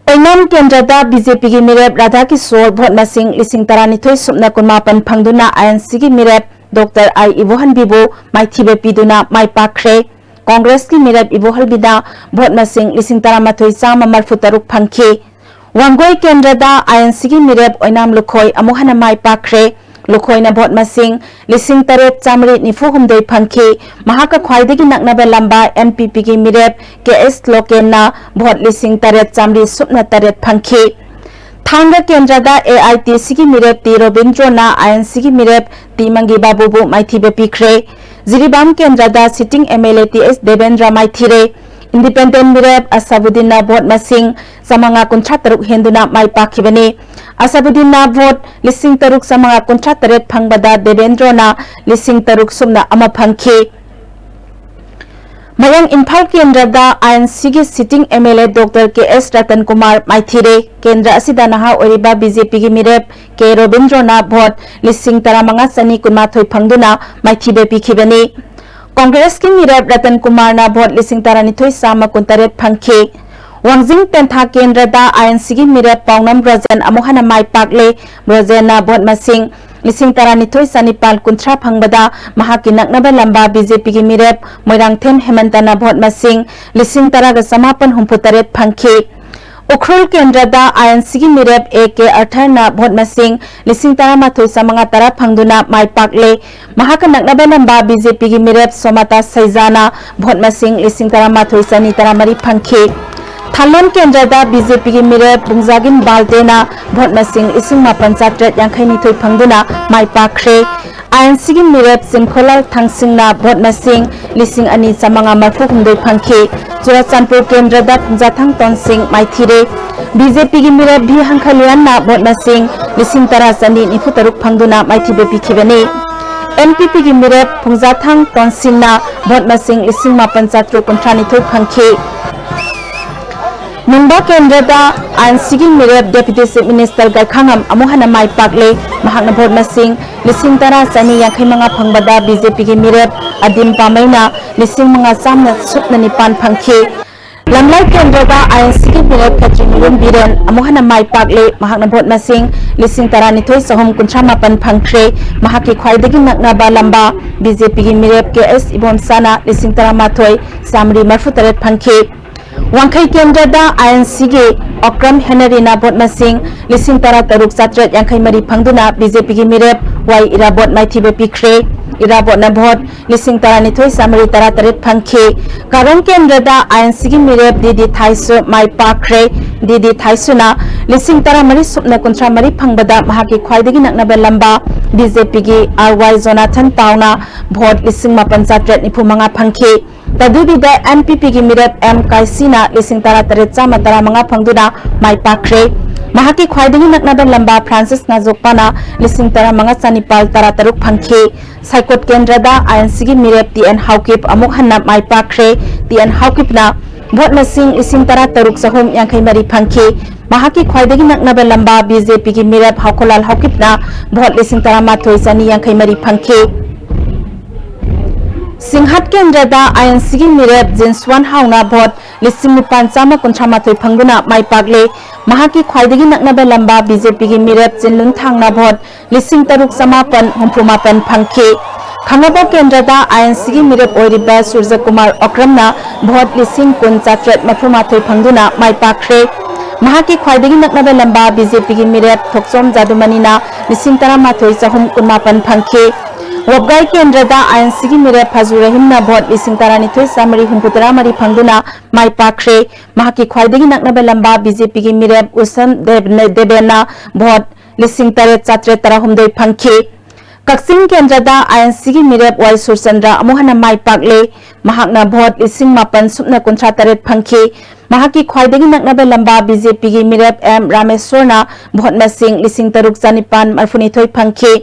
ꯑꯣꯏꯅꯥꯝ ꯀꯦꯟꯗ꯭ꯔꯗ ꯕꯤ ꯖꯦ ꯄꯤꯒꯤ ꯃꯤꯔꯦꯞ ꯔꯥꯙꯥ ꯀꯤꯁꯣꯔ ꯚꯣꯠ ꯃꯁꯤꯡ ꯂꯤꯁꯤꯡ ꯇꯔꯥꯅꯤꯊꯣꯏ ꯁꯨꯞꯅ ꯀꯨꯟꯃꯥꯄꯟ ꯐꯪꯗꯨꯅ ꯑꯥꯏ ꯑꯦꯟ ꯁꯤꯒꯤ ꯃꯤꯔꯦꯞ ꯗꯣꯛꯇꯔ ꯑꯥꯏ ꯏꯕꯣꯍꯟꯕꯤꯕꯨ ꯃꯥꯏꯊꯤꯕ ꯄꯤꯗꯨꯅ ꯃꯥꯏ ꯄꯥꯛꯈ꯭ꯔꯦ꯫ ꯀꯣꯡꯒ꯭ꯔꯦꯁꯀꯤ ꯃꯤꯔꯦꯞ ꯏꯕꯣꯍꯜꯕꯤꯅ ꯚꯣꯠ ꯃꯁꯤꯡ ꯂꯤꯁꯤꯡ ꯇꯔꯥꯃꯥꯊꯣꯏ ꯆꯥꯝꯃ ꯃꯔꯤꯐꯨ ꯇꯔꯨꯛ ꯐꯪꯈꯤ꯫ ꯋꯥꯡꯒꯣꯏ ꯀꯦꯟꯗ꯭ꯔꯗ ꯑꯥꯏ ꯑꯦꯟ ꯁꯤꯒꯤ ꯃꯤꯔꯦꯞ ꯑꯣꯏꯅꯥꯝ ꯂꯨꯈꯣꯏ ꯑꯃꯨꯛ ꯍꯟꯅ ꯃꯥꯏ ꯄꯥꯛꯈ꯭ꯔꯦ꯫ ꯂꯨꯈꯣꯏꯅ ꯚꯣꯠ ꯃꯁꯤꯡ ꯂꯤꯁꯤꯡ ꯇꯔꯦꯠ ꯆꯥꯃꯔꯤ ꯅꯤꯐꯨ ꯍꯨꯝꯗꯣꯏ ꯐꯪꯈꯤ꯫ ꯃꯍꯥꯛꯀ ꯈ꯭ꯋꯥꯏꯗꯒꯤ ꯅꯛꯅꯕ ꯂꯝꯕꯥ ꯑꯦꯟ ꯄꯤ ꯄꯤꯒꯤ ꯃꯤꯔꯦꯞ ꯀꯦ ꯑꯦꯁ ꯂꯣꯀꯦꯟꯅ ꯚꯣꯠ ꯂꯤꯁꯤꯡ ꯇꯔꯦꯠ ꯆꯥꯃꯔꯤ ꯁꯨꯞꯅ ꯇꯔꯦꯠ ꯐꯪꯈꯤ꯫ ꯊꯥꯡꯒ ꯀꯦꯟꯗ꯭ꯔꯗ ꯑꯦ ꯑꯥꯏ ꯇꯤ ꯁꯤꯒꯤ ꯃꯤꯔꯦꯞ ꯇꯤ ꯔꯣꯕꯤꯟꯗ꯭ꯔꯣꯅ ꯑꯥꯏ ꯑꯦꯟ ꯁꯤꯒꯤ ꯃꯤꯔꯦꯞ ꯇꯤ ꯃꯪꯒꯤ ꯕꯥꯕꯨꯕꯨ ꯃꯥꯏꯊꯤꯕ ꯄꯤꯈ꯭ꯔꯦ꯫ ꯖꯤꯔꯤꯕꯥꯝ ꯀꯦꯟꯗ꯭ꯔꯗ sitting M L A T S Debendra ꯃꯥꯏꯊꯤꯔꯦ꯫ Independent ꯃꯤꯔꯦꯞ ꯑꯁꯥꯕꯨꯗꯤꯟꯅ ꯚꯣꯠ ꯃꯁꯤꯡ ꯆꯥꯃꯉꯥ ꯀꯨꯟꯊ꯭ꯔꯥ ꯇꯔꯨꯛ ꯍꯦꯟꯗꯨꯅ ꯃꯥꯏ ꯄꯥꯛꯈꯤꯕꯅꯤ꯫ ꯑꯁꯥꯕꯨꯗꯤꯟꯅ ꯚꯣꯠ ꯂꯤꯁꯤꯡ ꯇꯔꯨꯛ ꯆꯥꯃꯉꯥ ꯀꯨꯟꯊ꯭ꯔꯥ ꯇꯔꯦꯠ ꯐꯪꯕꯗ ꯗꯦꯕꯦꯟꯗ꯭ꯔꯣꯅ ꯂꯤꯁꯤꯡ ꯇꯔꯨꯛ ꯁꯨꯞꯅ ꯑꯃ ꯐꯪꯈꯤ꯫ ꯃꯌꯥꯡ ꯏꯝꯐꯥꯜ ꯀꯦꯟꯗ꯭ꯔꯗ ꯑꯥꯏ ꯑꯦꯟ ꯁꯤꯒꯤ sitting M L A doctor K S Ratan Kumar ꯃꯥꯏꯊꯤꯔꯦ꯫ ꯀꯦꯟꯗ꯭ꯔ ꯑꯁꯤꯗ ꯅꯍꯥ ꯑꯣꯏꯔꯤꯕ ꯕꯤ ꯖꯦ ꯄꯤꯒꯤ ꯃꯤꯔꯦꯞ ꯀꯦ ꯔꯣꯕꯤꯟꯗ꯭ꯔꯣꯅ ꯚꯣꯠ ꯂꯤꯁꯤꯡ ꯇꯔꯥꯃꯉꯥ ꯆꯅꯤ ꯀꯨꯟꯃꯥꯊꯣꯏ ꯐꯪꯗꯨꯅ ꯃꯥꯏꯊꯤꯕ ꯄꯤꯈꯤꯕꯅꯤ꯫ ꯀꯣꯡꯒ꯭ꯔꯦꯁꯀꯤ ꯃꯤꯔꯦꯞ ꯔꯇꯟ ꯀꯨꯃꯥꯔꯅ ꯚꯣꯠ ꯂꯤꯁꯤꯡ ꯇꯔꯥꯅꯤꯊꯣꯏ ꯆꯥꯝꯃ ꯀꯨꯟꯇꯔꯦꯠ ꯐꯪꯈꯤ꯫ ꯋꯥꯡꯖꯤꯡ ꯇꯦꯟꯊꯥ ꯀꯦꯟꯗ꯭ꯔꯗ ꯑꯥꯏ ꯑꯦꯟ ꯁꯤꯒꯤ ꯃꯤꯔꯦꯞ ꯄꯥꯎꯅꯝ ꯕ꯭ꯔꯣꯖꯦꯟ ꯑꯃꯨꯛ ꯍꯟꯅ ꯃꯥꯏ ꯄꯥꯛꯂꯦ꯫ ꯕ꯭ꯔꯣꯖꯦꯟꯅ ꯚꯣꯠ ꯃꯁꯤꯡ ꯂꯤꯁꯤꯡ ꯇꯔꯥꯅꯤꯊꯣꯏ ꯆꯅꯤꯄꯥꯜ ꯀꯨꯟꯊ꯭ꯔꯥ ꯐꯪꯕꯗ ꯃꯍꯥꯛꯀꯤ ꯅꯛꯅꯕ ꯂꯝꯕꯥ ꯕꯤ ꯖꯦ ꯄꯤꯒꯤ ꯃꯤꯔꯦꯞ ꯃꯣꯏꯔꯥꯡꯊꯦꯝ ꯍꯦꯃꯟꯇꯅ ꯚꯣꯠ ꯃꯁꯤꯡ ꯂꯤꯁꯤꯡ ꯇꯔꯥꯒ ꯆꯃꯥꯄꯟ ꯍꯨꯝꯐꯨ ꯇꯔꯦꯠ ꯐꯪꯈꯤ꯫ ꯎꯈ꯭ꯔꯨꯜ ꯀꯦꯟꯗ꯭ꯔꯗ ꯑꯥꯏ ꯑꯦꯟ ꯁꯤꯒꯤ ꯃꯤꯔꯦꯞ ꯑꯦ ꯀꯦ ꯑꯔꯊꯔꯅ ꯚꯣꯠ ꯃꯁꯤꯡ ꯂꯤꯁꯤꯡ ꯇꯔꯥꯃꯥꯊꯣꯏ ꯆꯥꯃꯉꯥ ꯇꯔꯥ ꯐꯪꯗꯨꯅ ꯃꯥꯏ ꯄꯥꯛꯂꯦ꯫ ꯃꯍꯥꯛꯀ ꯅꯛꯅꯕ ꯂꯝꯕꯥ ꯕꯤ ꯖꯦ ꯄꯤꯒꯤ ꯃꯤꯔꯦꯞ ꯁꯣꯃꯥꯇꯥ ꯁꯩꯖꯥꯅ ꯚꯣꯠ ꯃꯁꯤꯡ ꯂꯤꯁꯤꯡ ꯇꯔꯥꯃꯥꯊꯣꯏ ꯆꯅꯤ ꯇꯔꯥꯃꯔꯤ ꯐꯪꯈꯤ꯫ ꯊꯥꯂꯣꯟ ꯀꯦꯟꯗ꯭ꯔꯗ ꯕꯤ ꯖꯦ ꯄꯤꯒꯤ ꯃꯤꯔꯦꯞ ꯕꯨꯡꯖꯥꯒꯤꯟ ꯕꯥꯜꯇꯦꯅ ꯚꯣꯠ ꯃꯁꯤꯡ ꯂꯤꯁꯤꯡ ꯃꯥꯄꯟ ꯆꯥꯇ꯭ꯔꯦꯠ ꯌꯥꯡꯈꯩ ꯅꯤꯊꯣꯏ ꯐꯪꯗꯨꯅ ꯃꯥꯏ ꯄꯥꯛꯈ꯭ꯔꯦ꯫ ꯑꯥꯏ ꯑꯦꯟ ꯁꯤꯒꯤ ꯃꯤꯔꯦꯞ ꯆꯤꯟꯈꯣꯂꯥꯜ ꯊꯥꯡꯁꯤꯡꯅ ꯚꯣꯠ ꯃꯁꯤꯡ ꯂꯤꯁꯤꯡ ꯑꯅꯤ ꯆꯥꯃꯉꯥ ꯃꯔꯤꯐꯨ ꯍꯨꯝꯗꯣꯏ ꯐꯪꯈꯤ꯫ ꯆꯨꯔꯥꯆꯥꯟꯄꯨꯔ ꯀꯦꯟꯗ꯭ꯔꯗ ꯄꯨꯡꯖꯥꯊꯥꯡ ꯇꯣꯟꯁꯤꯡ ꯃꯥꯏꯊꯤꯔꯦ꯫ ꯕꯤ ꯖꯦ ꯄꯤꯒꯤ ꯃꯤꯔꯦꯞ ꯚꯤ ꯍꯪꯈꯂꯤꯌꯥꯟꯅ ꯚꯣꯠ ꯃꯁꯤꯡ ꯂꯤꯁꯤꯡ ꯇꯔꯥ ꯆꯅꯤ ꯅꯤꯐꯨ ꯇꯔꯨꯛ ꯐꯪꯗꯨꯅ ꯃꯥꯏꯊꯤꯕ ꯄꯤꯈꯤꯕꯅꯤ꯫ ꯑꯦꯟ ꯄꯤ ꯄꯤꯒꯤ ꯃꯤꯔꯦꯞ ꯄꯨꯡꯖꯥꯊꯥꯡ ꯇꯣꯟꯁꯤꯡꯅ ꯚꯣꯠ ꯃꯁꯤꯡ ꯂꯤꯁꯤꯡ ꯃꯥꯄꯟ ꯆꯥꯇ꯭ꯔꯨꯛ ꯀꯨꯟꯊ꯭ꯔꯥ ꯅꯤꯊꯣꯏ ꯐꯪꯈꯤ꯫ ꯅꯨꯡꯕꯥ ꯀꯦꯟꯗ꯭ꯔꯗ ꯑꯥꯏ ꯑꯦꯟ ꯁꯤꯒꯤ ꯃꯤꯔꯦꯞ ꯗꯦꯄ꯭ꯌꯨꯇꯤ ꯆꯤꯐ ꯃꯤꯅꯤꯁꯇꯔ ꯒꯥꯏꯈꯥꯉꯝ ꯑꯃꯨꯛ ꯍꯟꯅ ꯃꯥꯏ ꯄꯥꯛꯂꯦ꯫ ꯃꯍꯥꯛꯅ ꯚꯣꯠ ꯃꯁꯤꯡ ꯂꯤꯁꯤꯡ ꯇꯔꯥ ꯆꯅꯤ ꯌꯥꯡꯈꯩ ꯃꯉꯥ ꯐꯪꯕꯗ ꯕꯤ ꯖꯦ ꯄꯤꯒꯤ ꯃꯤꯔꯦꯞ ꯑꯗꯤꯝ ꯄꯥꯃꯩꯅ ꯂꯤꯁꯤꯡ ꯃꯉꯥ ꯆꯥꯝꯃ ꯁꯨꯞꯅ ꯅꯤꯄꯥꯟ ꯐꯪꯈꯤ꯫ ꯂꯝꯂꯥꯏ ꯀꯦꯟꯗ꯭ꯔꯗ ꯑꯥꯏ ꯑꯦꯟ ꯁꯤꯒꯤ ꯃꯤꯔꯦꯞ ꯈꯦꯇ꯭ꯔꯤꯃꯌꯨꯝ ꯕꯤꯔꯦꯟ ꯑꯃꯨꯛ ꯍꯟꯅ ꯃꯥꯏ ꯄꯥꯛꯂꯦ꯫ ꯃꯍꯥꯛꯅ ꯚꯣꯠ ꯃꯁꯤꯡ ꯂꯤꯁꯤꯡ ꯇꯔꯥꯅꯤꯊꯣꯏ ꯆꯍꯨꯝ ꯀꯨꯟꯊ꯭ꯔꯥ ꯃꯥꯄꯟ ꯐꯪꯈ꯭ꯔꯦ꯫ ꯃꯍꯥꯛꯀꯤ ꯈ꯭ꯋꯥꯏꯗꯒꯤ ꯅꯛꯅꯕ ꯂꯝꯕꯥ ꯕꯤ ꯖꯦ ꯄꯤꯒꯤ ꯃꯤꯔꯦꯞ ꯀꯦ ꯑꯦꯁ ꯏꯕꯣꯝꯆꯥꯅ ꯂꯤꯁꯤꯡ ꯇꯔꯥꯃꯥꯊꯣꯏ ꯆꯥꯃꯔꯤ ꯃꯔꯤꯐꯨ ꯇꯔꯦꯠ ꯐꯪꯈꯤ꯫ ꯋꯥꯡꯈꯩ ꯀꯦꯟꯗ꯭ꯔꯗ ꯑꯥꯏ ꯑꯦꯟ ꯁꯤꯒꯤ ꯑꯣꯀ꯭ꯔꯝ ꯍꯦꯅꯔꯤꯅ ꯚꯣꯠ ꯃꯁꯤꯡ ꯂꯤꯁꯤꯡ ꯇꯔꯥ ꯇꯔꯨꯛ ꯆꯥꯇ꯭ꯔꯦꯠ ꯌꯥꯡꯈꯩ ꯃꯔꯤ ꯐꯪꯗꯨꯅ ꯕꯤ ꯖꯦ ꯄꯤꯒꯤ ꯃꯤꯔꯦꯞ ꯋꯥꯏ ꯏꯔꯥꯕꯣꯠ ꯃꯥꯏꯊꯤꯕ ꯄꯤꯈ꯭ꯔꯦ꯫ ꯏꯔꯥꯕꯣꯠꯅ ꯚꯣꯠ ꯂꯤꯁꯤꯡ ꯇꯔꯥꯅꯤꯊꯣꯏ ꯆꯥꯃꯔꯤ ꯇꯔꯥ ꯇꯔꯦꯠ ꯐꯪꯈꯤ꯫ ꯀꯥꯔꯣꯡ ꯀꯦꯟꯗ꯭ꯔꯗ ꯑꯥꯏ ꯑꯦꯟ ꯁꯤꯒꯤ ꯃꯤꯔꯦꯞ ꯗꯤ ꯗꯤ ꯊꯥꯏꯁꯨ ꯃꯥꯏ ꯄꯥꯛꯈ꯭ꯔꯦ꯫ ꯗꯤ ꯗꯤ ꯊꯥꯏꯁꯨꯅ ꯂꯤꯁꯤꯡ ꯇꯔꯥꯃꯔꯤ ꯁꯨꯞꯅ ꯀꯨꯟꯊ꯭ꯔꯥ ꯃꯔꯤ ꯐꯪꯕꯗ ꯃꯍꯥꯛꯀꯤ ꯈ꯭ꯋꯥꯏꯗꯒꯤ ꯅꯛꯅꯕ ꯂꯝꯕꯥ ꯕꯤ ꯖꯦ ꯄꯤꯒꯤ ꯑꯥꯔ ꯋꯥꯏ ꯖꯣꯅꯥꯊꯟ ꯄꯥꯎꯅ ꯚꯣꯠ ꯂꯤꯁꯤꯡ ꯃꯥꯄꯟ ꯆꯥꯇ꯭ꯔꯦꯠ ꯅꯤꯐꯨ ꯃꯉꯥ ꯐꯪꯈꯤ꯫ ꯇꯗꯨꯕꯤꯗ ꯑꯦꯟ ꯄꯤ ꯄꯤꯒꯤ ꯃꯤꯔꯦꯞ ꯑꯦꯝ ꯀꯥꯏꯁꯤꯅ ꯂꯤꯁꯤꯡ ꯇꯔꯥ ꯇꯔꯦꯠ ꯆꯥꯝꯃ ꯇꯔꯥ ꯃꯉꯥ ꯐꯪꯗꯨꯅ ꯃꯥꯏ ꯄꯥꯛꯈ꯭ꯔꯦ꯫ ꯃꯍꯥꯛꯀꯤ ꯈ꯭ꯋꯥꯏꯗꯒꯤ ꯅꯛꯅꯕ ꯂꯝꯕꯥ ꯐ꯭ꯔꯥꯟꯁꯤꯁ ꯉꯥꯖꯣꯛꯄꯥꯅ ꯂꯤꯁꯤꯡ ꯇꯔꯥ ꯃꯉꯥ ꯆꯥꯅꯤꯄꯥꯜ ꯇꯔꯥ ꯇꯔꯨꯛ ꯐꯪꯈꯤ꯫ ꯁꯥꯏꯀꯣꯠ ꯀꯦꯟꯗ꯭ꯔꯗ ꯑꯥꯏ ꯑꯦꯟ ꯁꯤꯒꯤ ꯃꯤꯔꯦꯞ ꯇꯤ ꯑꯦꯟ ꯍꯥꯎꯀꯤꯞ ꯑꯃꯨꯛ ꯍꯟꯅ ꯃꯥꯏ ꯄꯥꯛꯈ꯭ꯔꯦ꯫ ꯇꯤ ꯑꯦꯟ ꯍꯥꯎꯀꯤꯞꯅ ꯚꯣꯠ ꯃꯁꯤꯡ ꯂꯤꯁꯤꯡ ꯇꯔꯥ ꯇꯔꯨꯛ ꯆꯍꯨꯝ ꯌꯥꯡꯈꯩ ꯃꯔꯤ ꯐꯪꯈꯤ꯫ ꯃꯍꯥꯛꯀꯤ ꯈ꯭ꯋꯥꯏꯗꯒꯤ ꯅꯛꯅꯕ ꯂꯝꯕꯥ ꯕꯤ ꯖꯦ ꯄꯤꯒꯤ ꯃꯤꯔꯦꯞ ꯍꯥꯎꯈꯣꯂꯥꯜ ꯍꯥꯎꯀꯤꯞꯅ ꯚꯣꯠ ꯂꯤꯁꯤꯡ ꯇꯔꯥꯃꯥꯊꯣꯏ ꯆꯅꯤ ꯌꯥꯡꯈꯩ ꯃꯔꯤ ꯐꯪꯈꯤ꯫ ꯁꯤꯡꯍꯠ ꯀꯦꯟꯗ꯭ꯔꯗ ꯑꯥꯏ ꯑꯦꯟ ꯁꯤꯒꯤ ꯃꯤꯔꯦꯞ ꯖꯤꯟꯁꯋꯥꯟ ꯍꯥꯎꯅ ꯚꯣꯠ ꯂꯤꯁꯤꯡ ꯅꯤꯄꯥꯟ ꯆꯥꯝꯃ ꯀꯨꯟꯊ꯭ꯔꯥ ꯃꯥꯊꯣꯏ ꯐꯪꯗꯨꯅ ꯃꯥꯏ ꯄꯥꯛꯂꯦ꯫ ꯃꯍꯥꯛꯀꯤ ꯈ꯭ꯋꯥꯏꯗꯒꯤ ꯅꯛꯅꯕ ꯂꯝꯕꯥ ꯕꯤ ꯖꯦ ꯄꯤꯒꯤ ꯃꯤꯔꯦꯞ ꯖꯤꯟꯂꯨꯟ ꯊꯥꯡꯅ ꯚꯣꯠ ꯂꯤꯁꯤꯡ ꯇꯔꯨꯛ ꯆꯥꯃꯥꯄꯟ ꯍꯨꯝꯐꯨ ꯃꯥꯄꯟ ꯐꯪꯈꯤ꯫ ꯈꯥꯡꯉꯕꯣꯛ ꯀꯦꯟꯗ꯭ꯔꯗ ꯑꯥꯏ ꯑꯦꯟ ꯁꯤꯒꯤ ꯃꯤꯔꯦꯞ ꯑꯣꯏꯔꯤꯕ ꯁꯨꯔꯖꯀꯨꯃꯥꯔ ꯑꯣꯀ꯭ꯔꯝꯅ ꯚꯣꯠ ꯂꯤꯁꯤꯡ ꯀꯨꯟ ꯆꯥꯇ꯭ꯔꯦꯠ ꯃꯔꯤꯐꯨ ꯃꯥꯊꯣꯏ ꯐꯪꯗꯨꯅ ꯃꯥꯏ ꯄꯥꯛꯈ꯭ꯔꯦ꯫ ꯃꯍꯥꯛꯀꯤ ꯈ꯭ꯋꯥꯏꯗꯒꯤ ꯅꯛꯅꯕ ꯂꯝꯕꯥ ꯕꯤ ꯖꯦ ꯄꯤꯒꯤ ꯃꯤꯔꯦꯞ ꯊꯣꯛꯆꯣꯝ ꯖꯥꯗꯨꯃꯅꯤꯅ ꯂꯤꯁꯤꯡ ꯇꯔꯥꯃꯥꯊꯣꯏ ꯆꯍꯨꯝ ꯀꯨꯟꯃꯥꯄꯟ ꯐꯪꯈꯤ꯫ ꯋꯥꯕꯒꯥꯏ ꯀꯦꯟꯗ꯭ꯔꯗ ꯑꯥꯏ ꯑꯦꯟ ꯁꯤꯒꯤ ꯃꯤꯔꯦꯞ ꯐꯖꯨ ꯔꯍꯤꯝꯅ ꯚꯣꯠ ꯂꯤꯁꯤꯡ ꯇꯔꯥꯅꯤꯊꯣꯏ ꯆꯥꯃꯔꯤ ꯍꯨꯝꯐꯨ ꯇꯔꯥ ꯃꯔꯤ ꯐꯪꯗꯨꯅ ꯃꯥꯏ ꯄꯥꯛꯈ꯭ꯔꯦ꯫ ꯃꯍꯥꯛꯀꯤ ꯈ꯭ꯋꯥꯏꯗꯒꯤ ꯅꯛꯅꯕ ꯂꯝꯕꯥ ꯕꯤ ꯖꯦ ꯄꯤꯒꯤ ꯃꯤꯔꯦꯞ ꯎꯁꯝ ꯗꯦꯕ-, ꯗꯦꯕꯦꯟꯅ ꯚꯣꯠ ꯂꯤꯁꯤꯡ ꯇꯔꯦꯠ ꯆꯥꯇ꯭ꯔꯦꯠ ꯇꯔꯥꯍꯨꯝꯗꯣꯏ ꯐꯪꯈꯤ꯫ ꯀꯛꯆꯤꯡ ꯀꯦꯟꯗ꯭ꯔꯗ ꯑꯥꯏ ꯑꯦꯟ ꯁꯤꯒꯤ ꯃꯤꯔꯦꯞ ꯋꯥꯏ ꯁꯨꯔꯆꯟꯗ꯭ꯔ ꯑꯃꯨꯛ ꯍꯟꯅ ꯃꯥꯏ ꯄꯥꯛꯂꯦ꯫ ꯃꯍꯥꯛꯅ ꯚꯣꯠ ꯂꯤꯁꯤꯡ ꯃꯥꯄꯟ ꯁꯨꯞꯅ ꯀꯨꯟꯊ꯭ꯔꯥ ꯇꯔꯦꯠ ꯐꯪꯈꯤ꯫ ꯃꯍꯥꯛꯀꯤ ꯈ꯭ꯋꯥꯏꯗꯒꯤ ꯅꯛꯅꯕ ꯂꯝꯕꯥ ꯕꯤ ꯖꯦ ꯄꯤꯒꯤ ꯃꯤꯔꯦꯞ ꯑꯦꯝ ꯔꯥꯃꯦꯁꯣꯔꯅ ꯚꯣꯠ ꯃꯁꯤꯡ ꯂꯤꯁꯤꯡ ꯇꯔꯨꯛ ꯆꯥꯅꯤꯄꯥꯟ ꯃꯔꯤꯐꯨꯅꯤꯊꯣꯏ ꯐꯪꯈꯤ꯫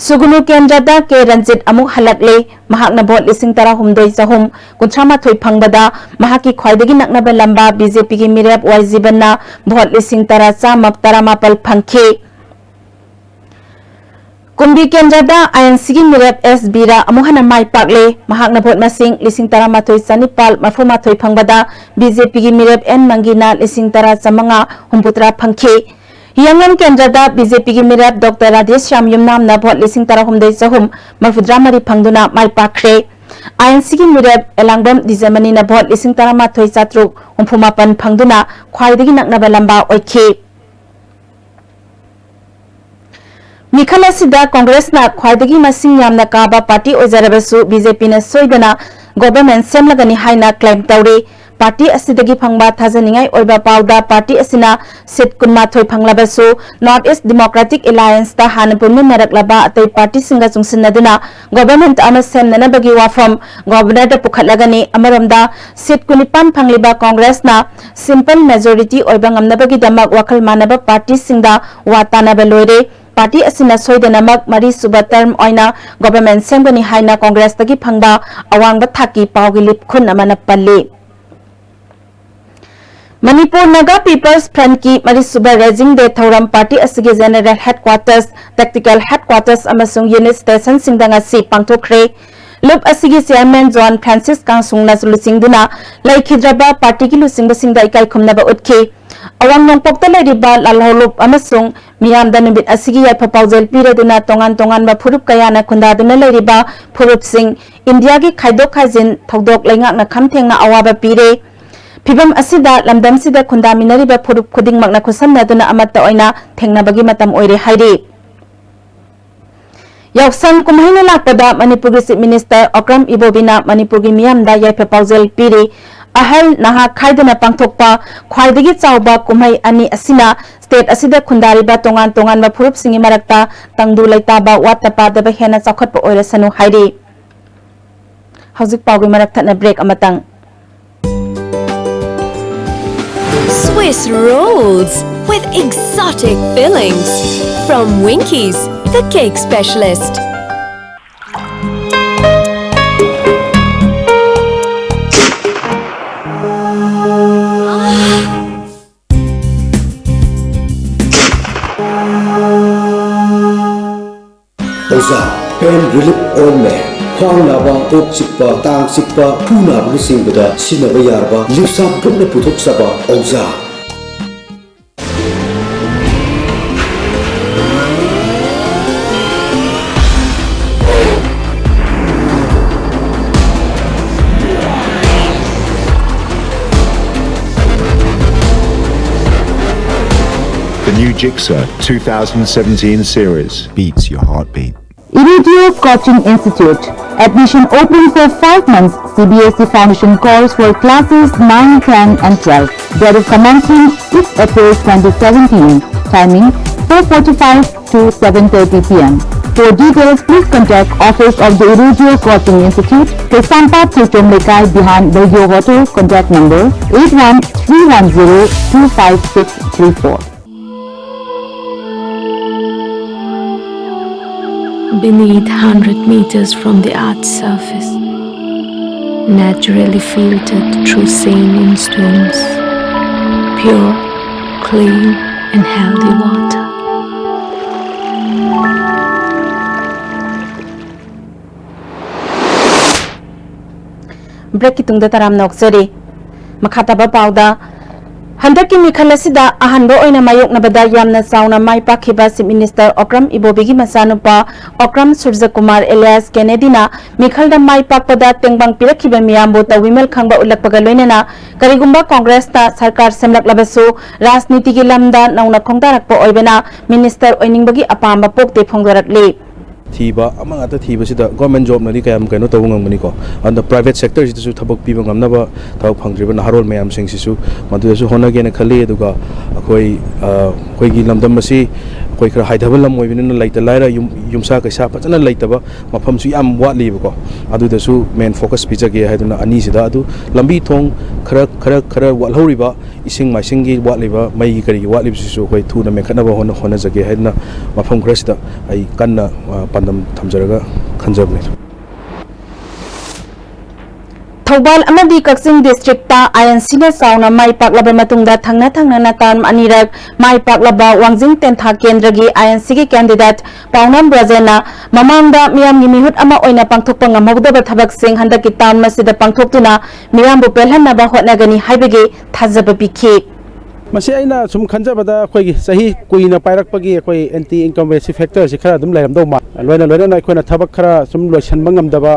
ꯁꯨꯒꯨꯅꯨ ꯀꯦꯟꯗ꯭ꯔꯗ ꯀꯦ ꯔꯟꯖꯤꯠ ꯑꯃꯨꯛ ꯍꯜꯂꯛꯂꯦ꯫ ꯃꯍꯥꯛꯅ ꯚꯣꯠ ꯂꯤꯁꯤꯡ ꯇꯔꯥꯍꯨꯝꯗꯣꯏ ꯆꯍꯨꯝ ꯀꯨꯟꯊ꯭ꯔꯥ ꯃꯥꯊꯣꯏ ꯐꯪꯕꯗ ꯃꯍꯥꯛꯀꯤ ꯈ꯭ꯋꯥꯏꯗꯒꯤ ꯅꯛꯅꯕ ꯂꯝꯕꯥ ꯕꯤ ꯖꯦ ꯄꯤꯒꯤ ꯃꯤꯔꯦꯞ ꯋꯥꯏ ꯖꯤꯕꯟꯅ ꯚꯣꯠ ꯂꯤꯁꯤꯡ ꯇꯔꯥ ꯆꯥꯝꯃ ꯇꯔꯥꯃꯥꯄꯜ ꯐꯪꯈꯤ꯫ ꯀꯨꯝꯕꯤ ꯀꯦꯟꯗ꯭ꯔꯗ ꯑꯥꯏ ꯑꯦꯟ ꯁꯤꯒꯤ ꯃꯤꯔꯦꯞ ꯑꯦꯁ ꯕꯤꯔꯥ ꯑꯃꯨꯛ ꯍꯟꯅ ꯃꯥꯏ ꯄꯥꯛꯂꯦ꯫ ꯃꯍꯥꯛꯅ ꯚꯣꯠ ꯃꯁꯤꯡ ꯂꯤꯁꯤꯡ ꯇꯔꯥꯃꯥꯊꯣꯏ ꯆꯥꯅꯤꯄꯥꯜ ꯃꯔꯤꯐꯨ ꯃꯥꯊꯣꯏ ꯐꯪꯕꯗ ꯕꯤ ꯖꯦ ꯄꯤꯒꯤ ꯃꯤꯔꯦꯞ ꯑꯦꯟ ꯃꯪꯒꯤꯅ ꯂꯤꯁꯤꯡ ꯇꯔꯥ ꯆꯥꯃꯉꯥ ꯍꯨꯝꯐꯨꯇꯔꯥ ꯐꯪꯈꯤ꯫ ꯍꯤꯌꯥꯡꯂꯝ ꯀꯦꯟꯗ꯭ꯔꯗ ꯕꯤ ꯖꯦ ꯄꯤꯒꯤ ꯃꯤꯔꯦꯞ ꯗꯣꯛꯇꯔ ꯔꯥꯙꯦꯁ꯭ꯌꯥꯝ ꯌꯨꯝꯅꯥꯝꯅ ꯚꯣꯠ ꯂꯤꯁꯤꯡ ꯇꯔꯥꯍꯨꯝꯗꯣꯏ ꯆꯍꯨꯝ ꯃꯔꯤꯐꯨꯇꯔꯥ ꯃꯔꯤ ꯐꯪꯗꯨꯅ ꯃꯥꯏ ꯄꯥꯛꯈ꯭ꯔꯦ꯫ ꯑꯥꯏ ꯑꯦꯟ ꯁꯤꯒꯤ ꯃꯤꯔꯦꯞ ꯑꯦꯂꯥꯡꯕꯝ ꯗꯤꯖꯃꯅꯤꯅ ꯚꯣꯠ ꯂꯤꯁꯤꯡ ꯇꯔꯥꯃꯥꯊꯣꯏ ꯆꯥꯇ꯭ꯔꯨꯛ ꯍꯨꯝꯐꯨ ꯃꯥꯄꯟ ꯐꯪꯗꯨꯅ ꯈ꯭ꯋꯥꯏꯗꯒꯤ ꯅꯛꯅꯕ ꯂꯝꯕꯥ ꯑꯣꯏꯈꯤ꯫ ꯃꯤꯈꯜ ꯑꯁꯤꯗ ꯀꯣꯡꯒ꯭ꯔꯦꯁꯅ ꯈ꯭ꯋꯥꯏꯗꯒꯤ ꯃꯁꯤꯡ ꯌꯥꯝꯅ ꯀꯥꯕ ꯄꯥꯔꯇꯤ ꯑꯣꯏꯖꯔꯕꯁꯨ ꯕꯤ ꯖꯦ ꯄꯤꯅ ꯁꯣꯏꯗꯅ ꯒꯣꯚꯔꯟꯃꯦꯟꯠ ꯁꯦꯝꯂꯒꯅꯤ ꯍꯥꯏꯅ ꯀ꯭ꯂꯦꯝ ꯇꯧꯔꯤ꯫ ꯄꯥꯔꯇꯤ ꯑꯁꯤꯗꯒꯤ ꯐꯪꯕ ꯊꯥꯖꯅꯤꯡꯉꯥꯏ ꯑꯣꯏꯕ ꯄꯥꯎꯗ ꯄꯥꯔꯇꯤ ꯑꯁꯤꯅ ꯁꯤꯠ ꯀꯨꯟꯃꯥꯊꯣꯏ ꯐꯪꯂꯕꯁꯨ ꯅꯣꯔꯠ ꯏꯁ꯭ꯠ ꯗꯦꯃꯣꯀ꯭ꯔꯦꯇꯤꯛ ꯑꯦꯂꯥꯌꯟꯁꯇ ꯍꯥꯟꯅ ꯄꯨꯟꯃꯤꯟꯅꯔꯛꯂꯕ ꯑꯇꯩ ꯄꯥꯔꯇꯤꯁꯤꯡꯒ ꯆꯨꯡꯁꯤꯟꯅꯗꯨꯅ ꯒꯣꯚꯔꯟꯃꯦꯟꯠ ꯑꯃ ꯁꯦꯝꯅꯅꯕꯒꯤ ꯋꯥꯐꯝ ꯒꯣꯚꯔꯅꯔꯗ ꯄꯨꯈꯠꯂꯒꯅꯤ꯫ ꯑꯃꯔꯣꯝꯗ ꯁꯤꯠ ꯀꯨꯟꯅꯤꯄꯥꯟ ꯐꯪꯂꯤꯕ ꯀꯣꯡꯒ꯭ꯔꯦꯁꯅ ꯁꯤꯝꯄꯜ ꯃꯦꯖꯣꯔꯤꯇꯤ ꯑꯣꯏꯕ ꯉꯝꯅꯕꯒꯤꯗꯃꯛ ꯋꯥꯈꯜ ꯃꯥꯟꯅꯕ ꯄꯥꯔꯇꯤꯁꯤꯡꯗ ꯋꯥ ꯇꯥꯅꯕ ꯂꯣꯏꯔꯦ꯫ ꯄꯥꯔꯇꯤ ꯑꯁꯤꯅ ꯁꯣꯏꯗꯅꯃꯛ ꯃꯔꯤꯁꯨꯕ ꯇꯔꯝ ꯑꯣꯏꯅ ꯒꯣꯚꯔꯟꯃꯦꯟꯠ ꯁꯦꯝꯒꯅꯤ ꯍꯥꯏꯅ ꯀꯣꯡꯒ꯭ꯔꯦꯁꯇꯒꯤ ꯐꯪꯕ ꯑꯋꯥꯡꯕ ꯊꯥꯛꯀꯤ ꯄꯥꯎꯒꯤ ꯂꯤꯞꯈꯨꯟ ꯑꯃꯅ ꯄꯜꯂꯤ꯫ ꯃꯅꯤꯄꯨꯔ ꯅꯥꯒꯥ ꯄꯤꯄꯜꯁ ꯐ꯭ꯔꯟꯠꯀꯤ ꯃꯔꯤꯁꯨꯕ ꯔꯦꯖꯤꯡ ꯗꯦ ꯊꯧꯔꯝ ꯄꯥꯔꯇꯤ ꯑꯁꯤꯒꯤ ꯖꯦꯅꯔꯦꯜ ꯍꯦꯗꯀ꯭ꯋꯥꯇꯔꯁ, ꯇꯦꯛꯇꯤꯀꯦꯜ ꯍꯦꯗꯀ꯭ꯋꯥꯇꯔꯁ ꯑꯃꯁꯨꯡ ꯌꯨꯅꯤꯠ ꯁ꯭ꯇꯦꯁꯟꯁꯤꯡꯗ ꯉꯁꯤ ꯄꯥꯡꯊꯣꯛꯈ꯭ꯔꯦ꯫ ꯂꯨꯞ ꯑꯁꯤꯒꯤ ꯆꯤꯌꯥꯔꯃꯦꯟ ꯖꯣꯟ ꯐ꯭ꯔꯥꯟꯁꯤꯁ ꯀꯥꯡꯁꯨꯡꯅ ꯂꯨꯆꯤꯡꯗꯨꯅ ꯂꯩꯈꯤꯗ꯭ꯔꯕ ꯄꯥꯔꯇꯤꯒꯤ ꯂꯨꯆꯤꯡꯕꯁꯤꯡꯗ ꯏꯀꯥꯏ ꯈꯨꯝꯅꯕ ꯎꯠꯈꯤ꯫ ꯑꯋꯥꯡ ꯅꯣꯡꯄꯣꯛꯇ ꯂꯩꯔꯤꯕ ꯂꯥꯜꯍꯧꯂꯨꯞ ꯑꯃꯁꯨꯡ ꯃꯤꯌꯥꯝꯗ ꯅꯨꯃꯤꯠ ꯑꯁꯤꯒꯤ ꯌꯥꯏꯐ ꯄꯥꯎꯖꯦꯜ ꯄꯤꯔꯗꯨꯅ ꯇꯣꯉꯥꯟ ꯇꯣꯉꯥꯟꯕ ꯐꯨꯔꯨꯞ ꯀꯌꯥꯅ ꯈꯨꯟꯗꯥꯗꯨꯅ ꯂꯩꯔꯤꯕ ꯐꯨꯔꯨꯞꯁꯤꯡ ꯏꯟꯗꯤꯌꯥꯒꯤ ꯈꯥꯏꯗꯣꯛ ꯈꯥꯏꯖꯤꯟ ꯊꯧꯗꯣꯛ ꯂꯩꯉꯥꯛꯅ ꯈꯝ ꯊꯦꯡꯅ ꯑꯋꯥꯕ ꯄꯤꯔꯦ꯫ ꯐꯤꯚꯝ ꯑꯁꯤꯗ ꯂꯝꯗꯝꯁꯤꯗ ꯈꯨꯟꯗꯥꯃꯤꯟꯅꯔꯤꯕ ꯐꯨꯔꯨꯞ ꯈꯨꯗꯤꯡꯃꯛꯅ ꯈꯨꯠꯁꯝꯅꯗꯨꯅ ꯑꯃꯠꯇ ꯑꯣꯏꯅ ꯊꯦꯡꯅꯕꯒꯤ ꯃꯇꯝ ꯑꯣꯏꯔꯦ ꯍꯥꯏꯔꯤ꯫ ꯌꯥꯎꯁꯪ ꯀꯨꯝꯍꯩꯅ ꯂꯥꯛꯄꯗ ꯃꯅꯤꯄꯨꯔꯒꯤ ꯆꯤꯐ ꯃꯤꯅꯤꯁꯇꯔ ꯑꯣꯀ꯭ꯔꯝ ꯏꯕꯣꯕꯤꯅ ꯃꯅꯤꯄꯨꯔꯒꯤ ꯃꯤꯌꯥꯝꯗ ꯌꯥꯏꯐ ꯄꯥꯎꯖꯦꯜ ꯄꯤꯔꯤ꯫ ꯑꯍꯜ ꯅꯍꯥ ꯈꯥꯏꯗꯅ ꯄꯥꯡꯊꯣꯛꯄ ꯈ꯭ꯋꯥꯏꯗꯒꯤ ꯆꯥꯎꯕ ꯀꯨꯝꯍꯩ ꯑꯅꯤ ꯑꯁꯤꯅ ꯁ꯭ꯇꯦꯠ ꯑꯁꯤꯗ ꯈꯨꯟꯗꯥꯔꯤꯕ ꯇꯣꯉꯥꯟ ꯇꯣꯉꯥꯟꯕ ꯐꯨꯔꯨꯞꯁꯤꯡꯒꯤ ꯃꯔꯛꯇ ꯇꯪꯗꯨ ꯂꯩꯇꯥꯕ, ꯋꯥꯠꯇ ꯄꯥꯗꯕ ꯍꯦꯟꯅ ꯆꯥꯎꯈꯠꯄ ꯑꯣꯏꯔꯁꯅꯨ ꯍꯥꯏꯔꯤ꯫ ꯍꯧꯖꯤꯛ ꯄꯥꯎꯒꯤ ꯃꯔꯛ ꯊꯠꯅ ꯕ꯭ꯔꯦꯛ ꯑꯃꯇꯪ꯫ Swiss rolls with exotic fillings from Winkies, the cake specialist. ꯑꯣꯖꯥ, pain relief ointment, ꯈ꯭ꯋꯥꯡ ꯅꯥꯕ, ꯀꯣꯛ ꯆꯤꯛꯄ, ꯇꯥꯡ ꯆꯤꯛꯄ, ꯈꯨ ꯅꯥꯕꯅꯆꯤꯡꯕꯗ ꯁꯤꯖꯤꯟꯅꯕ ꯌꯥꯔꯕ ꯂꯤꯞꯁꯥꯞ ꯒ꯭ꯔꯨꯞꯅ ꯄꯨꯊꯣꯛꯆꯕ ꯑꯣꯖꯥ꯫ The new Gixxer two thousand seventeen series beats your heartbeat. Irudio Coaching Institute. Admission open for five months C B S E foundation course for classes nine, ten and twelve. Date of commencement six April twenty seventeen. Timing four forty-five to seven thirty P M. For details, please contact Office of the Irudio Coaching Institute, Kaisampad, Thilchom Lekai, behind Belgio Hotel. Contact number eight one three one zero two five six three four. Beneath, hundred meters from the earth's surface, naturally filtered through saline stones, pure, clean, and healthy water. ꯕ꯭ꯔꯦꯛꯀꯤ ꯇꯨꯡꯗ ꯇꯔꯥꯝꯅ ꯑꯣꯛꯆꯔꯤ꯫ ꯃꯈꯥ ꯇꯥꯕ ꯄꯥꯎꯗ, ꯍꯟꯗꯛꯀꯤ ꯃꯤꯈꯜ ꯑꯁꯤꯗ ꯑꯍꯥꯟꯕ ꯑꯣꯏꯅ ꯃꯥꯌꯣꯛꯅꯕꯗ ꯌꯥꯝꯅ ꯆꯥꯎꯅ ꯃꯥꯏ ꯄꯥꯛꯈꯤꯕ ꯆꯤꯐ ꯃꯤꯅꯤꯁꯇꯔ ꯑꯣꯀ꯭ꯔꯝ ꯏꯕꯣꯕꯤꯒꯤ ꯃꯆꯥꯅꯨꯄꯥ ꯑꯣꯀ꯭ꯔꯝ ꯁꯨꯔꯖꯀꯨꯃꯥꯔ ꯑꯦꯂꯤꯌꯥꯁ ꯀꯦꯅꯦꯗꯤꯅ ꯃꯤꯈꯜꯗ ꯃꯥꯏ ꯄꯥꯛꯄꯗ ꯇꯦꯡꯕꯥꯡ ꯄꯤꯔꯛꯈꯤꯕ ꯃꯤꯌꯥꯝꯕꯨ ꯇꯧꯕꯤꯃꯜ ꯈꯪꯕ ꯎꯠꯂꯛꯄꯒ ꯂꯣꯏꯅꯅ ꯀꯔꯤꯒꯨꯝꯕ ꯀꯣꯡꯒ꯭ꯔꯦꯁꯅ ꯁꯔꯀꯥꯔ ꯁꯦꯝꯂꯛꯂꯕꯁꯨ ꯔꯥꯖꯅꯤꯇꯤꯒꯤ ꯂꯝꯗ ꯅꯧꯅ ꯈꯣꯡꯗꯥꯔꯛꯄ ꯑꯣꯏꯕꯅ ꯃꯤꯅꯤꯁꯇꯔ ꯑꯣꯏꯅꯤꯡꯕꯒꯤ ꯑꯄꯥꯝꯕ ꯄꯣꯛꯇꯦ ꯐꯣꯡꯗꯣꯔꯛꯂꯤ꯫ ꯊꯤꯕ ꯑꯃ ꯉꯥꯛꯇ ꯊꯤꯕꯁꯤꯗ ꯒꯣꯔꯃꯦꯟ ꯖꯣꯕꯅꯗꯤ ꯀꯌꯥꯝ ꯀꯩꯅꯣ ꯇꯧꯕ ꯉꯝꯒꯅꯤꯀꯣ? ꯑꯗꯨꯅ ꯄ꯭ꯔꯥꯏꯚꯦꯠ ꯁꯦꯛꯇꯔꯁꯤꯗꯁꯨ ꯊꯕꯛ ꯄꯤꯕ ꯉꯝꯅꯕ ꯊꯕꯛ ꯐꯪꯗ꯭ꯔꯤꯕ ꯅꯍꯥꯔꯣꯜ ꯃꯌꯥꯝꯁꯤꯡꯁꯤꯁꯨ ꯃꯗꯨꯗꯁꯨ ꯍꯣꯠꯅꯒꯦꯅ ꯈꯜꯂꯤ꯫ ꯑꯗꯨꯒ ꯑꯩꯈꯣꯏ, ꯑ, ꯑꯩꯈꯣꯏꯒꯤ ꯂꯝꯗꯝ ꯑꯁꯤ ꯑꯩꯈꯣꯏ ꯈꯔ ꯍꯥꯏꯊꯕ ꯂꯝ ꯑꯣꯏꯕꯅꯤꯅ ꯂꯩꯇ ꯂꯥꯏꯔ ꯌꯨꯝ-, ꯌꯨꯝꯁꯥ ꯀꯩꯁꯥ ꯐꯖꯅ ꯂꯩꯇꯕ ꯃꯐꯝꯁꯨ ꯌꯥꯝ ꯋꯥꯠꯂꯤꯕꯀꯣ꯫ ꯑꯗꯨꯗꯁꯨ ꯃꯦꯟ ꯐꯣꯀꯁ ꯄꯤꯖꯒꯦ ꯍꯥꯏꯗꯨꯅ ꯑꯅꯤꯁꯤꯗ꯫ ꯑꯗꯨ ꯂꯝꯕꯤ ꯊꯣꯡ ꯈꯔ, ꯈꯔ, ꯈꯔ ꯋꯥꯠꯍꯧꯔꯤꯕ, ꯏꯁꯤꯡ ꯃꯥꯏꯁꯤꯡꯒꯤ ꯋꯥꯠꯂꯤꯕ, ꯃꯩꯒꯤ ꯀꯔꯤꯒꯤ ꯋꯥꯠꯂꯤꯕꯁꯤꯁꯨ ꯑꯩꯈꯣꯏ ꯊꯨꯅ ꯃꯦꯟꯈꯠꯅꯕ ꯍꯣꯠꯅ-, ꯍꯣꯠꯅꯖꯒꯦ ꯍꯥꯏꯗꯨꯅ ꯃꯐꯝ ꯈꯔꯁꯤꯗ ꯑꯩ ꯀꯟꯅ, ꯑ, ꯄꯥꯟꯗꯝ ꯊꯝꯖꯔꯒ ꯈꯟꯖꯕꯅꯤ꯫ ꯊꯧꯕꯥꯜ ꯑꯃꯗꯤ ꯀꯛꯆꯤꯡ ꯗꯤꯁꯇ꯭ꯔꯤꯛꯇ ꯑꯥꯏ ꯑꯦꯟ ꯁꯤꯅ ꯆꯥꯎꯅ ꯃꯥꯏ ꯄꯥꯛꯂꯕ ꯃꯇꯨꯡꯗ ꯊꯪꯅ ꯊꯪꯅꯅ ꯇꯔꯝ ꯑꯅꯤꯔꯛ ꯃꯥꯏ ꯄꯥꯛꯂꯕ ꯋꯥꯡꯖꯤꯡ ꯇꯦꯟꯊꯥ ꯀꯦꯟꯗ꯭ꯔꯒꯤ ꯑꯥꯏ ꯑꯦꯟ ꯁꯤꯒꯤ ꯀꯦꯟꯗꯤꯗꯦꯠ ꯄꯥꯎꯅꯝ ꯕ꯭ꯔꯖꯦꯟꯅ ꯃꯃꯥꯡꯗ ꯃꯤꯌꯥꯝꯒꯤ ꯃꯤꯍꯨꯠ ꯑꯃ ꯑꯣꯏꯅ ꯄꯥꯡꯊꯣꯛꯄ ꯉꯝꯍꯧꯗꯕ ꯊꯕꯛꯁꯤꯡ ꯍꯟꯗꯛꯀꯤ ꯇꯔꯝ ꯑꯁꯤꯗ ꯄꯥꯡꯊꯣꯛꯇꯨꯅ ꯃꯤꯌꯥꯝꯕꯨ ꯄꯦꯜꯍꯟꯅꯕ ꯍꯣꯠꯅꯒꯅꯤ ꯍꯥꯏꯕꯒꯤ ꯊꯥꯖꯕ ꯄꯤꯈꯤ꯫ ꯃꯁꯤ ꯑꯩꯅ ꯁꯨꯝ ꯈꯟꯖꯕꯗ ꯑꯩꯈꯣꯏꯒꯤ ꯆꯍꯤ ꯀꯨꯏꯅ ꯄꯥꯏꯔꯛꯄꯒꯤ ꯑꯩꯈꯣꯏ ꯑꯦꯟꯇꯤ ꯏꯟꯀꯝꯕꯦꯟꯁꯤ ꯐꯦꯛꯇꯔꯁꯤ ꯈꯔ ꯑꯗꯨꯝ ꯂꯩꯔꯝꯗꯧ ꯃꯥꯜꯂꯤ꯫ ꯂꯣꯏꯅ ꯂꯣꯏꯅꯅ ꯑꯩꯈꯣꯏꯅ ꯊꯕꯛ ꯈꯔ ꯁꯨꯝ ꯂꯣꯏꯁꯤꯟꯕ ꯉꯝꯗꯕ,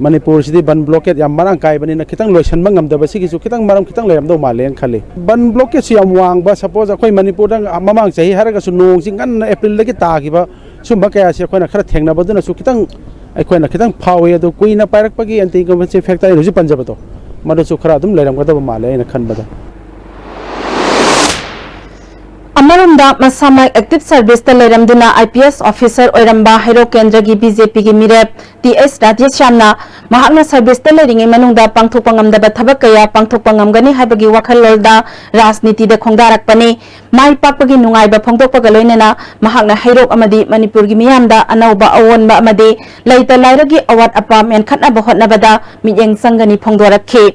ꯃꯅꯤꯄꯨꯔꯁꯤꯗꯤ ꯕꯟ ꯕ꯭ꯂꯣꯀꯦꯠ ꯌꯥꯝ ꯃꯔꯥꯡ ꯀꯥꯏꯕꯅꯤꯅ ꯈꯤꯇꯪ ꯂꯣꯏꯁꯤꯟꯕ ꯉꯝꯗꯕ ꯁꯤꯒꯤꯁꯨ ꯈꯤꯇꯪ ꯃꯔꯝ ꯈꯤꯇꯪ ꯂꯩꯔꯝꯗꯧ ꯃꯥꯜꯂꯦꯅ ꯈꯜꯂꯤ꯫ ꯕꯟ ꯕ꯭ꯂꯣꯀꯦꯠꯁꯤ ꯌꯥꯝ ꯋꯥꯡꯕ, ꯁꯄꯣꯁ ꯑꯩꯈꯣꯏ ꯃꯅꯤꯄꯨꯔꯗ ꯃꯃꯥꯡ ꯆꯍꯤ ꯍꯥꯏꯔꯒꯁꯨ ꯅꯣꯡꯁꯤ ꯉꯟꯅ ꯑꯦꯄ꯭ꯔꯤꯜꯗꯒꯤ ꯇꯥꯈꯤꯕ, ꯁꯨꯝꯕ ꯀꯌꯥꯁꯤ ꯑꯩꯈꯣꯏꯅ ꯈꯔ ꯊꯦꯡꯅꯕꯗꯨꯅꯁꯨ ꯈꯤꯇꯪ ꯑꯩꯈꯣꯏꯅ ꯈꯤꯇꯪ ꯐꯥꯎꯏ꯫ ꯑꯗꯨ ꯀꯨꯏꯅ ꯄꯥꯏꯔꯛꯄꯒꯤ ꯑꯦꯟꯇꯤ ꯏꯟꯀꯝꯕꯦꯟꯁꯤ ꯐꯦꯛꯇꯔ ꯑꯩꯅ ꯍꯧꯖꯤꯛ ꯄꯟꯖꯕꯗꯣ, ꯃꯗꯨꯁꯨ ꯈꯔ ꯑꯗꯨꯝ ꯂꯩꯔꯝꯒꯗꯕ ꯃꯥꯜꯂꯦ ꯑꯩꯅ ꯈꯟꯕꯗ꯫ ꯑꯃꯔꯣꯝꯗ ꯃꯁꯥꯃꯛ active ꯁꯔꯚꯤꯁꯇ ꯂꯩꯔꯝꯗꯨꯅ I P S officer ꯑꯣꯏꯔꯝꯕ ꯍꯩꯔꯣꯛ ꯀꯦꯟꯗ꯭ꯔꯒꯤ ꯕꯤ ꯖꯦ ꯄꯤꯒꯤ ꯃꯤꯔꯦꯞ ꯇꯤ ꯑꯦꯁ ꯔꯥꯙꯦꯁ꯭ꯌꯥꯝꯅ ꯃꯍꯥꯛꯅ ꯁꯔꯚꯤꯁꯇ ꯂꯩꯔꯤꯉꯩ ꯃꯅꯨꯡꯗ ꯄꯥꯡꯊꯣꯛꯄ ꯉꯝꯗꯕ ꯊꯕꯛ ꯀꯌꯥ ꯄꯥꯡꯊꯣꯛꯄ ꯉꯝꯒꯅꯤ ꯍꯥꯏꯕꯒꯤ ꯋꯥꯈꯜꯂꯣꯟꯗ ꯔꯥꯖꯅꯤꯇꯤꯗ ꯈꯣꯡꯗꯥꯔꯛꯄꯅꯤ꯫ ꯃꯥꯏ ꯄꯥꯛꯄꯒꯤ ꯅꯨꯡꯉꯥꯏꯕ ꯐꯣꯡꯗꯣꯛꯄꯒ ꯂꯣꯏꯅꯅ ꯃꯍꯥꯛꯅ ꯍꯩꯔꯣꯛ ꯑꯃꯗꯤ ꯃꯅꯤꯄꯨꯔꯒꯤ ꯃꯤꯌꯥꯝꯗ ꯑꯅꯧꯕ ꯑꯑꯣꯟꯕ ꯑꯃꯗꯤ ꯂꯩꯇ ꯂꯥꯏꯔꯒꯤ ꯑꯋꯥꯠ ꯑꯄꯥ ꯃꯦꯟꯈꯠꯅꯕ ꯍꯣꯠꯅꯕꯗ ꯃꯤꯠꯌꯦꯡ ꯆꯪꯒꯅꯤ ꯐꯣꯡꯗꯣꯔꯛꯈꯤ꯫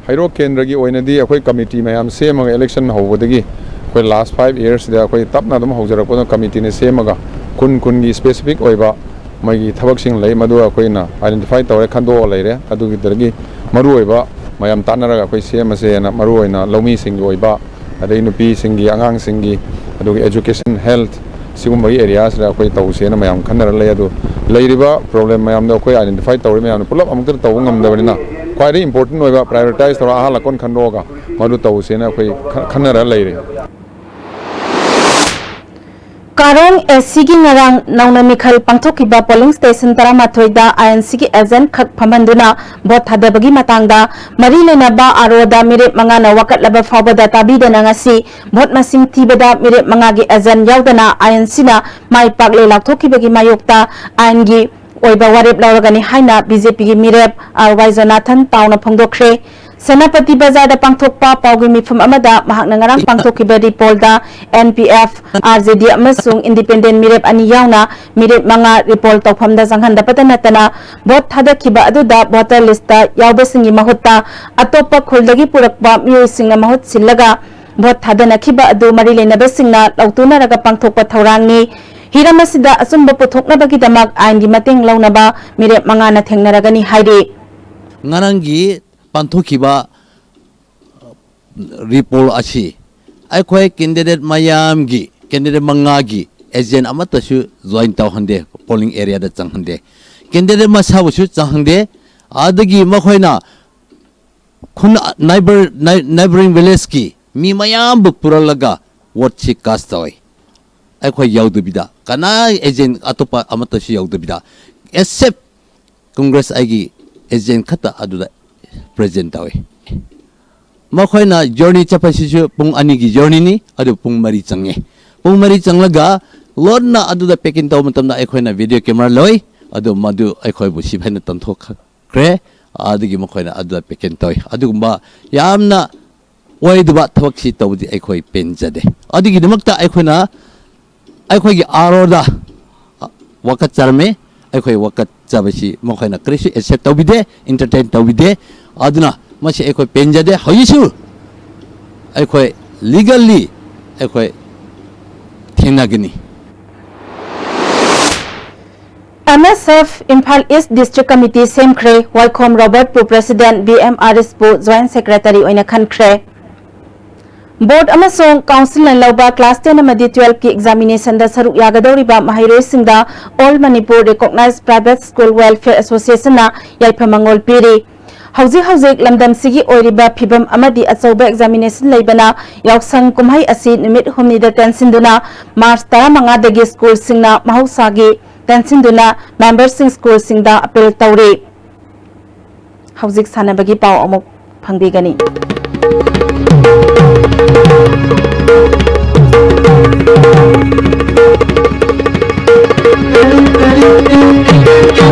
ꯍꯩꯔꯣꯛ ꯀꯦꯟꯗ꯭ꯔꯒꯤ ꯑꯣꯏꯅꯗꯤ ꯑꯩꯈꯣꯏ ꯀꯃꯤꯇꯤ ꯃꯌꯥꯝ ꯁꯦꯝꯃꯒ ꯏꯂꯦꯛꯁꯟ ꯍꯧꯕꯗꯒꯤ ꯑꯩꯈꯣꯏ ꯂꯥꯁ ꯐꯥꯏꯚ ꯏꯌꯔꯁꯤꯗ ꯑꯩꯈꯣꯏ ꯇꯞꯅ ꯑꯗꯨꯝ ꯍꯧꯖꯔꯛꯄꯗ ꯀꯃꯤꯇꯤꯅ ꯁꯦꯝꯃꯒ ꯈꯨꯟ ꯈꯨꯟꯒꯤ ꯁ꯭ꯄꯦꯁꯤꯐꯤꯛ ꯑꯣꯏꯕ ꯃꯣꯏꯒꯤ ꯊꯕꯛꯁꯤꯡ ꯂꯩ, ꯃꯗꯨ ꯑꯩꯈꯣꯏꯅ identify ꯇꯧꯔꯦ, ꯈꯟꯗꯣꯛꯑ ꯂꯩꯔꯦ꯫ ꯑꯗꯨꯒꯤꯗꯨꯗꯒꯤ ꯃꯔꯨꯑꯣꯏꯕ ꯃꯌꯥꯝ ꯇꯥꯟꯅꯔꯒ ꯑꯩꯈꯣꯏ ꯁꯦꯝꯃꯁꯦꯅ, ꯃꯔꯨꯑꯣꯏꯅ ꯂꯧꯃꯤꯁꯤꯡꯒꯤ ꯑꯣꯏꯕ, ꯑꯗꯩ ꯅꯨꯄꯤꯁꯤꯡꯒꯤ, ꯑꯉꯥꯡꯁꯤꯡꯒꯤ, ꯑꯗꯨꯒ education, health, ꯁꯤꯒꯨꯝꯕꯒꯤ areaꯁꯤꯗ ꯑꯩꯈꯣꯏ ꯇꯧꯁꯦꯅ ꯃꯌꯥꯝ ꯈꯟꯅꯔ ꯂꯩ꯫ ꯑꯗꯨ ꯂꯩꯔꯤꯕ problem ꯃꯌꯥꯝꯗꯣ ꯑꯩꯈꯣꯏ identify ꯇꯧꯔꯦ, ꯃꯌꯥꯝꯅ ꯄꯨꯂꯞ ꯑꯃꯨꯛꯇ ꯇꯧꯕ ꯉꯝꯗꯕꯅꯤꯅ ꯈ꯭ꯋꯥꯏꯗꯒꯤ important ꯑꯣꯏꯕ prioritize ꯇꯧꯔ ꯑꯍꯥꯟ ꯂꯀꯣꯟ ꯈꯟꯗꯣꯛꯑꯒ ꯃꯗꯨ ꯇꯧꯁꯦꯅ ꯑꯩꯈꯣꯏ ꯈ-, ꯈꯟꯅꯔ ꯂꯩꯔꯦ꯫ ꯀꯥꯔꯣꯡ ꯑꯦꯁ ꯁꯤꯒꯤ ꯉꯔꯥꯡ ꯅꯧꯅ ꯃꯤꯈꯜ ꯄꯥꯡꯊꯣꯛꯈꯤꯕ polling station ꯇꯔꯥꯃꯥꯊꯣꯏꯗ ꯑꯥꯏ ꯑꯦꯟ ꯁꯤꯒꯤ agent ꯈꯛ ꯐꯝꯍꯟꯗꯨꯅ vote ꯊꯥꯗꯕꯒꯤ ꯃꯇꯥꯡꯗ ꯃꯔꯤ ꯂꯩꯅꯕ ꯑꯥꯔ ꯑꯣꯗ ꯃꯤꯔꯦꯞ ꯃꯉꯥꯅ ꯋꯥꯀꯠꯂꯕ ꯐꯥꯎꯕꯗ ꯇꯥꯕꯤꯗꯅ ꯉꯁꯤ vote ꯃꯁꯤꯡ ꯊꯤꯕꯗ ꯃꯤꯔꯦꯞ ꯃꯉꯥꯒꯤ agent ꯌꯥꯎꯗꯅ ꯑꯥꯏ ꯑꯦꯟ ꯁꯤꯅ ꯃꯥꯏ ꯄꯥꯛꯂꯦ ꯂꯥꯎꯊꯣꯛꯈꯤꯕꯒꯤ ꯃꯥꯌꯣꯛꯇ ꯑꯥꯏꯟꯒꯤ ꯑꯣꯏꯕ ꯋꯥꯔꯦꯞ ꯂꯧꯔꯒꯅꯤ ꯍꯥꯏꯅ ꯕꯤ ꯖꯦ ꯄꯤꯒꯤ ꯃꯤꯔꯦꯞ ꯑꯥꯔ ꯋꯥꯏ ꯖꯣꯅꯥꯊꯟ ꯇꯥꯎꯅ ꯐꯣꯡꯗꯣꯛꯈ꯭ꯔꯦ꯫ ꯁꯦꯅꯥꯄꯇꯤ ꯕꯖꯥꯔꯗ ꯄꯥꯡꯊꯣꯛꯄ ꯄꯥꯎꯒꯤ ꯃꯤꯐꯝ ꯑꯃꯗ ꯃꯍꯥꯛꯅ ꯉꯔꯥꯡ ꯄꯥꯡꯊꯣꯛꯈꯤꯕ ꯔꯤꯄꯣꯜꯗ N P F, R J D ꯑꯃꯁꯨꯡ independent ꯃꯤꯔꯦꯞ ꯑꯅꯤ ꯌꯥꯎꯅ ꯃꯤꯔꯦꯞ ꯃꯉꯥ ꯔꯤꯄꯣꯜ ꯇꯧꯐꯝꯗ ꯆꯪꯍꯟꯗꯕꯇ ꯅꯠꯇꯅ vote ꯊꯥꯗꯈꯤꯕ ꯑꯗꯨꯗ voter listꯇ ꯌꯥꯎꯕꯁꯤꯡꯒꯤ ꯃꯍꯨꯠꯇ ꯑꯇꯣꯞꯄ ꯈꯨꯜꯗꯒꯤ ꯄꯨꯔꯛꯄ ꯃꯤꯑꯣꯏꯁꯤꯡꯅ ꯃꯍꯨꯠ ꯁꯤꯜꯂꯒ vote ꯊꯥꯗꯅꯈꯤꯕ ꯑꯗꯨ ꯃꯔꯤ ꯂꯩꯅꯕꯁꯤꯡꯅ ꯂꯧꯇꯨꯅꯔꯒ ꯄꯥꯡꯊꯣꯛꯄ ꯊꯧꯔꯥꯡꯅꯤ꯫ ꯍꯤꯔꯝ ꯑꯁꯤꯗ ꯑꯆꯨꯝꯕ ꯄꯨꯊꯣꯛꯅꯕꯒꯤꯗꯃꯛ ꯑꯥꯏꯟꯒꯤ ꯃꯇꯦꯡ ꯂꯧꯅꯕ ꯃꯤꯔꯦꯞ ꯃꯉꯥꯅ ꯊꯦꯡꯅꯔꯒꯅꯤ ꯍꯥꯏꯔꯤ꯫ ꯉꯔꯥꯡꯒꯤ ꯄꯥꯡꯊꯣꯛꯈꯤꯕ ꯔꯤꯄꯣꯜ ꯑꯁꯤ ꯑꯩꯈꯣꯏ candidate ꯃꯌꯥꯝꯒꯤ, candidate ꯃꯉꯥꯒꯤ agent ꯑꯃꯠꯇꯁꯨ join ꯇꯧꯍꯟꯗꯦ, polling areaꯗ ꯆꯪꯍꯟꯗꯦ, candidate ꯃꯁꯥꯕꯨꯁꯨ ꯆꯪꯍꯟꯗꯦ꯫ ꯑꯗꯒꯤ ꯃꯈꯣꯏꯅ ꯈꯨꯟ, neighbor, nei-, neighboring villageꯀꯤ ꯃꯤ ꯃꯌꯥꯝꯕꯨ ꯄꯨꯔꯛꯂꯒ voteꯁꯤ cast ꯇꯧꯏ꯫ ꯑꯩꯈꯣꯏ ꯌꯥꯎꯗꯕꯤꯗ, ꯀꯅꯥ agent ꯑꯇꯣꯞꯄ ꯑꯃꯠꯇꯁꯨ ꯌꯥꯎꯗꯕꯤꯗ, except Congress ꯑꯩꯒꯤ agent ꯈꯛꯇ ꯑꯗꯨꯗ present ꯇꯧꯏ꯫ ꯃꯈꯣꯏꯅ journey ꯆꯠꯄꯁꯤꯁꯨ ꯄꯨꯡ ꯑꯅꯤꯒꯤ journeyꯅꯤ, ꯑꯗꯨ ꯄꯨꯡ ꯃꯔꯤ ꯆꯪꯉꯦ꯫ ꯄꯨꯡ ꯃꯔꯤ ꯆꯪꯂꯒ ꯂꯣꯟꯅ ꯑꯗꯨꯗ packing ꯇꯧꯕ ꯃꯇꯝꯗ ꯑꯩꯈꯣꯏꯅ video camera ꯂꯧꯏ, ꯑꯗꯨ ꯃꯗꯨ ꯑꯩꯈꯣꯏꯕꯨ ꯁꯤꯐꯥꯏꯅ ꯇꯥꯟꯊꯣꯛꯈ꯭ꯔꯦ꯫ ꯑꯗꯨꯒꯤ ꯃꯈꯣꯏꯅ ꯑꯗꯨꯗ packing ꯇꯧꯏ꯫ ꯑꯗꯨꯒꯨꯝꯕ ꯌꯥꯝꯅ ꯑꯣꯏꯗꯕ ꯊꯕꯛꯁꯤ ꯇꯧꯕꯗꯤ ꯑꯩꯈꯣꯏ ꯄꯦꯟꯖꯗꯦ꯫ ꯑꯗꯨꯒꯤꯗꯃꯛꯇ ꯑꯩꯈꯣꯏꯅ ꯑꯩꯈꯣꯏꯒꯤ ꯑꯥꯔ ꯑꯣꯗ ꯋꯥꯀꯠꯆꯔꯝꯃꯤ꯫ ꯑꯩꯈꯣꯏ ꯋꯥꯀꯠꯆꯕꯁꯤ ꯃꯈꯣꯏꯅ ꯀꯔꯤꯁꯨ accept ꯇꯧꯕꯤꯗꯦ, entertain ꯇꯧꯕꯤꯗꯦ꯫ ꯑꯗꯨꯅ ꯃꯁꯤ ꯑꯩꯈꯣꯏ ꯄꯦꯟꯖꯗꯦ꯫ ꯍꯧꯖꯤꯛꯁꯨ ꯑꯩꯈꯣꯏ legally ꯑꯩꯈꯣꯏ ꯊꯦꯡꯅꯒꯅꯤ꯫ M S F Imphal east district committee ꯁꯦꯝꯈ꯭ꯔꯦ꯫ ꯋꯥꯏꯈꯣꯝ ꯔꯣꯕꯔꯠꯄꯨ ꯄ꯭ꯔꯦꯁꯤꯗꯦꯟꯠ, ꯕꯤ ꯑꯦꯝ ꯑꯥꯔ ꯑꯦꯁꯄꯨ ꯖꯣꯏꯟꯠ ꯁꯦꯀ꯭ꯔꯦꯇꯔꯤ ꯑꯣꯏꯅ ꯈꯟꯈ꯭ꯔꯦ꯫ ꯕꯣꯔꯗ ꯑꯃꯁꯨꯡ ꯀꯥꯎꯟꯁꯤꯜꯅ ꯂꯧꯕ ꯀ꯭ꯂꯥꯁ ꯇꯦꯟ ꯑꯃꯗꯤ ꯇꯨꯋꯦꯜꯐꯀꯤ ꯑꯦꯛꯖꯥꯃꯤꯅꯦꯁꯟꯗ ꯁꯔꯨꯛ ꯌꯥꯒꯗꯧꯔꯤꯕ ꯃꯍꯩꯔꯣꯏꯁꯤꯡꯗ All Manipur Recognized Private School Welfare Associationꯅ ꯌꯥꯏꯐ ꯃꯪꯒꯣꯜ ꯄꯤꯔꯤ꯫ ꯍꯧꯖꯤꯛ ꯍꯧꯖꯤꯛ ꯂꯝꯗꯝꯁꯤꯒꯤ ꯑꯣꯏꯔꯤꯕ ꯐꯤꯕꯝ ꯑꯃꯗꯤ ꯑꯆꯧꯕ ꯑꯦꯛꯖꯥꯃꯤꯅꯦꯁꯟ ꯂꯩꯕꯅ ꯌꯥꯎꯁꯪ ꯀꯨꯝꯍꯩ ꯑꯁꯤ ꯅꯨꯃꯤꯠ ꯍꯨꯝꯅꯤꯗ ꯇꯦꯟꯁꯤꯟꯗꯨꯅ ꯃꯥꯔꯆ ꯇꯔꯥꯃꯉꯥꯗꯒꯤ ꯁ꯭ꯀꯨꯜꯁꯤꯡꯅ ꯃꯍꯧꯁꯥꯒꯤ ꯇꯦꯟꯁꯤꯟꯗꯨꯅ ꯃꯦꯝꯕꯔꯁꯤꯡ ꯁ꯭ꯀꯨꯜꯁꯤꯡꯗ ꯑꯄꯤꯜ ꯇꯧꯔꯤ꯫ ꯍꯧꯖꯤꯛ ꯁꯥꯟꯅꯕꯒꯤ ꯄꯥꯎ ꯑꯃꯨꯛ ꯐꯪꯕꯤꯒꯅꯤ꯫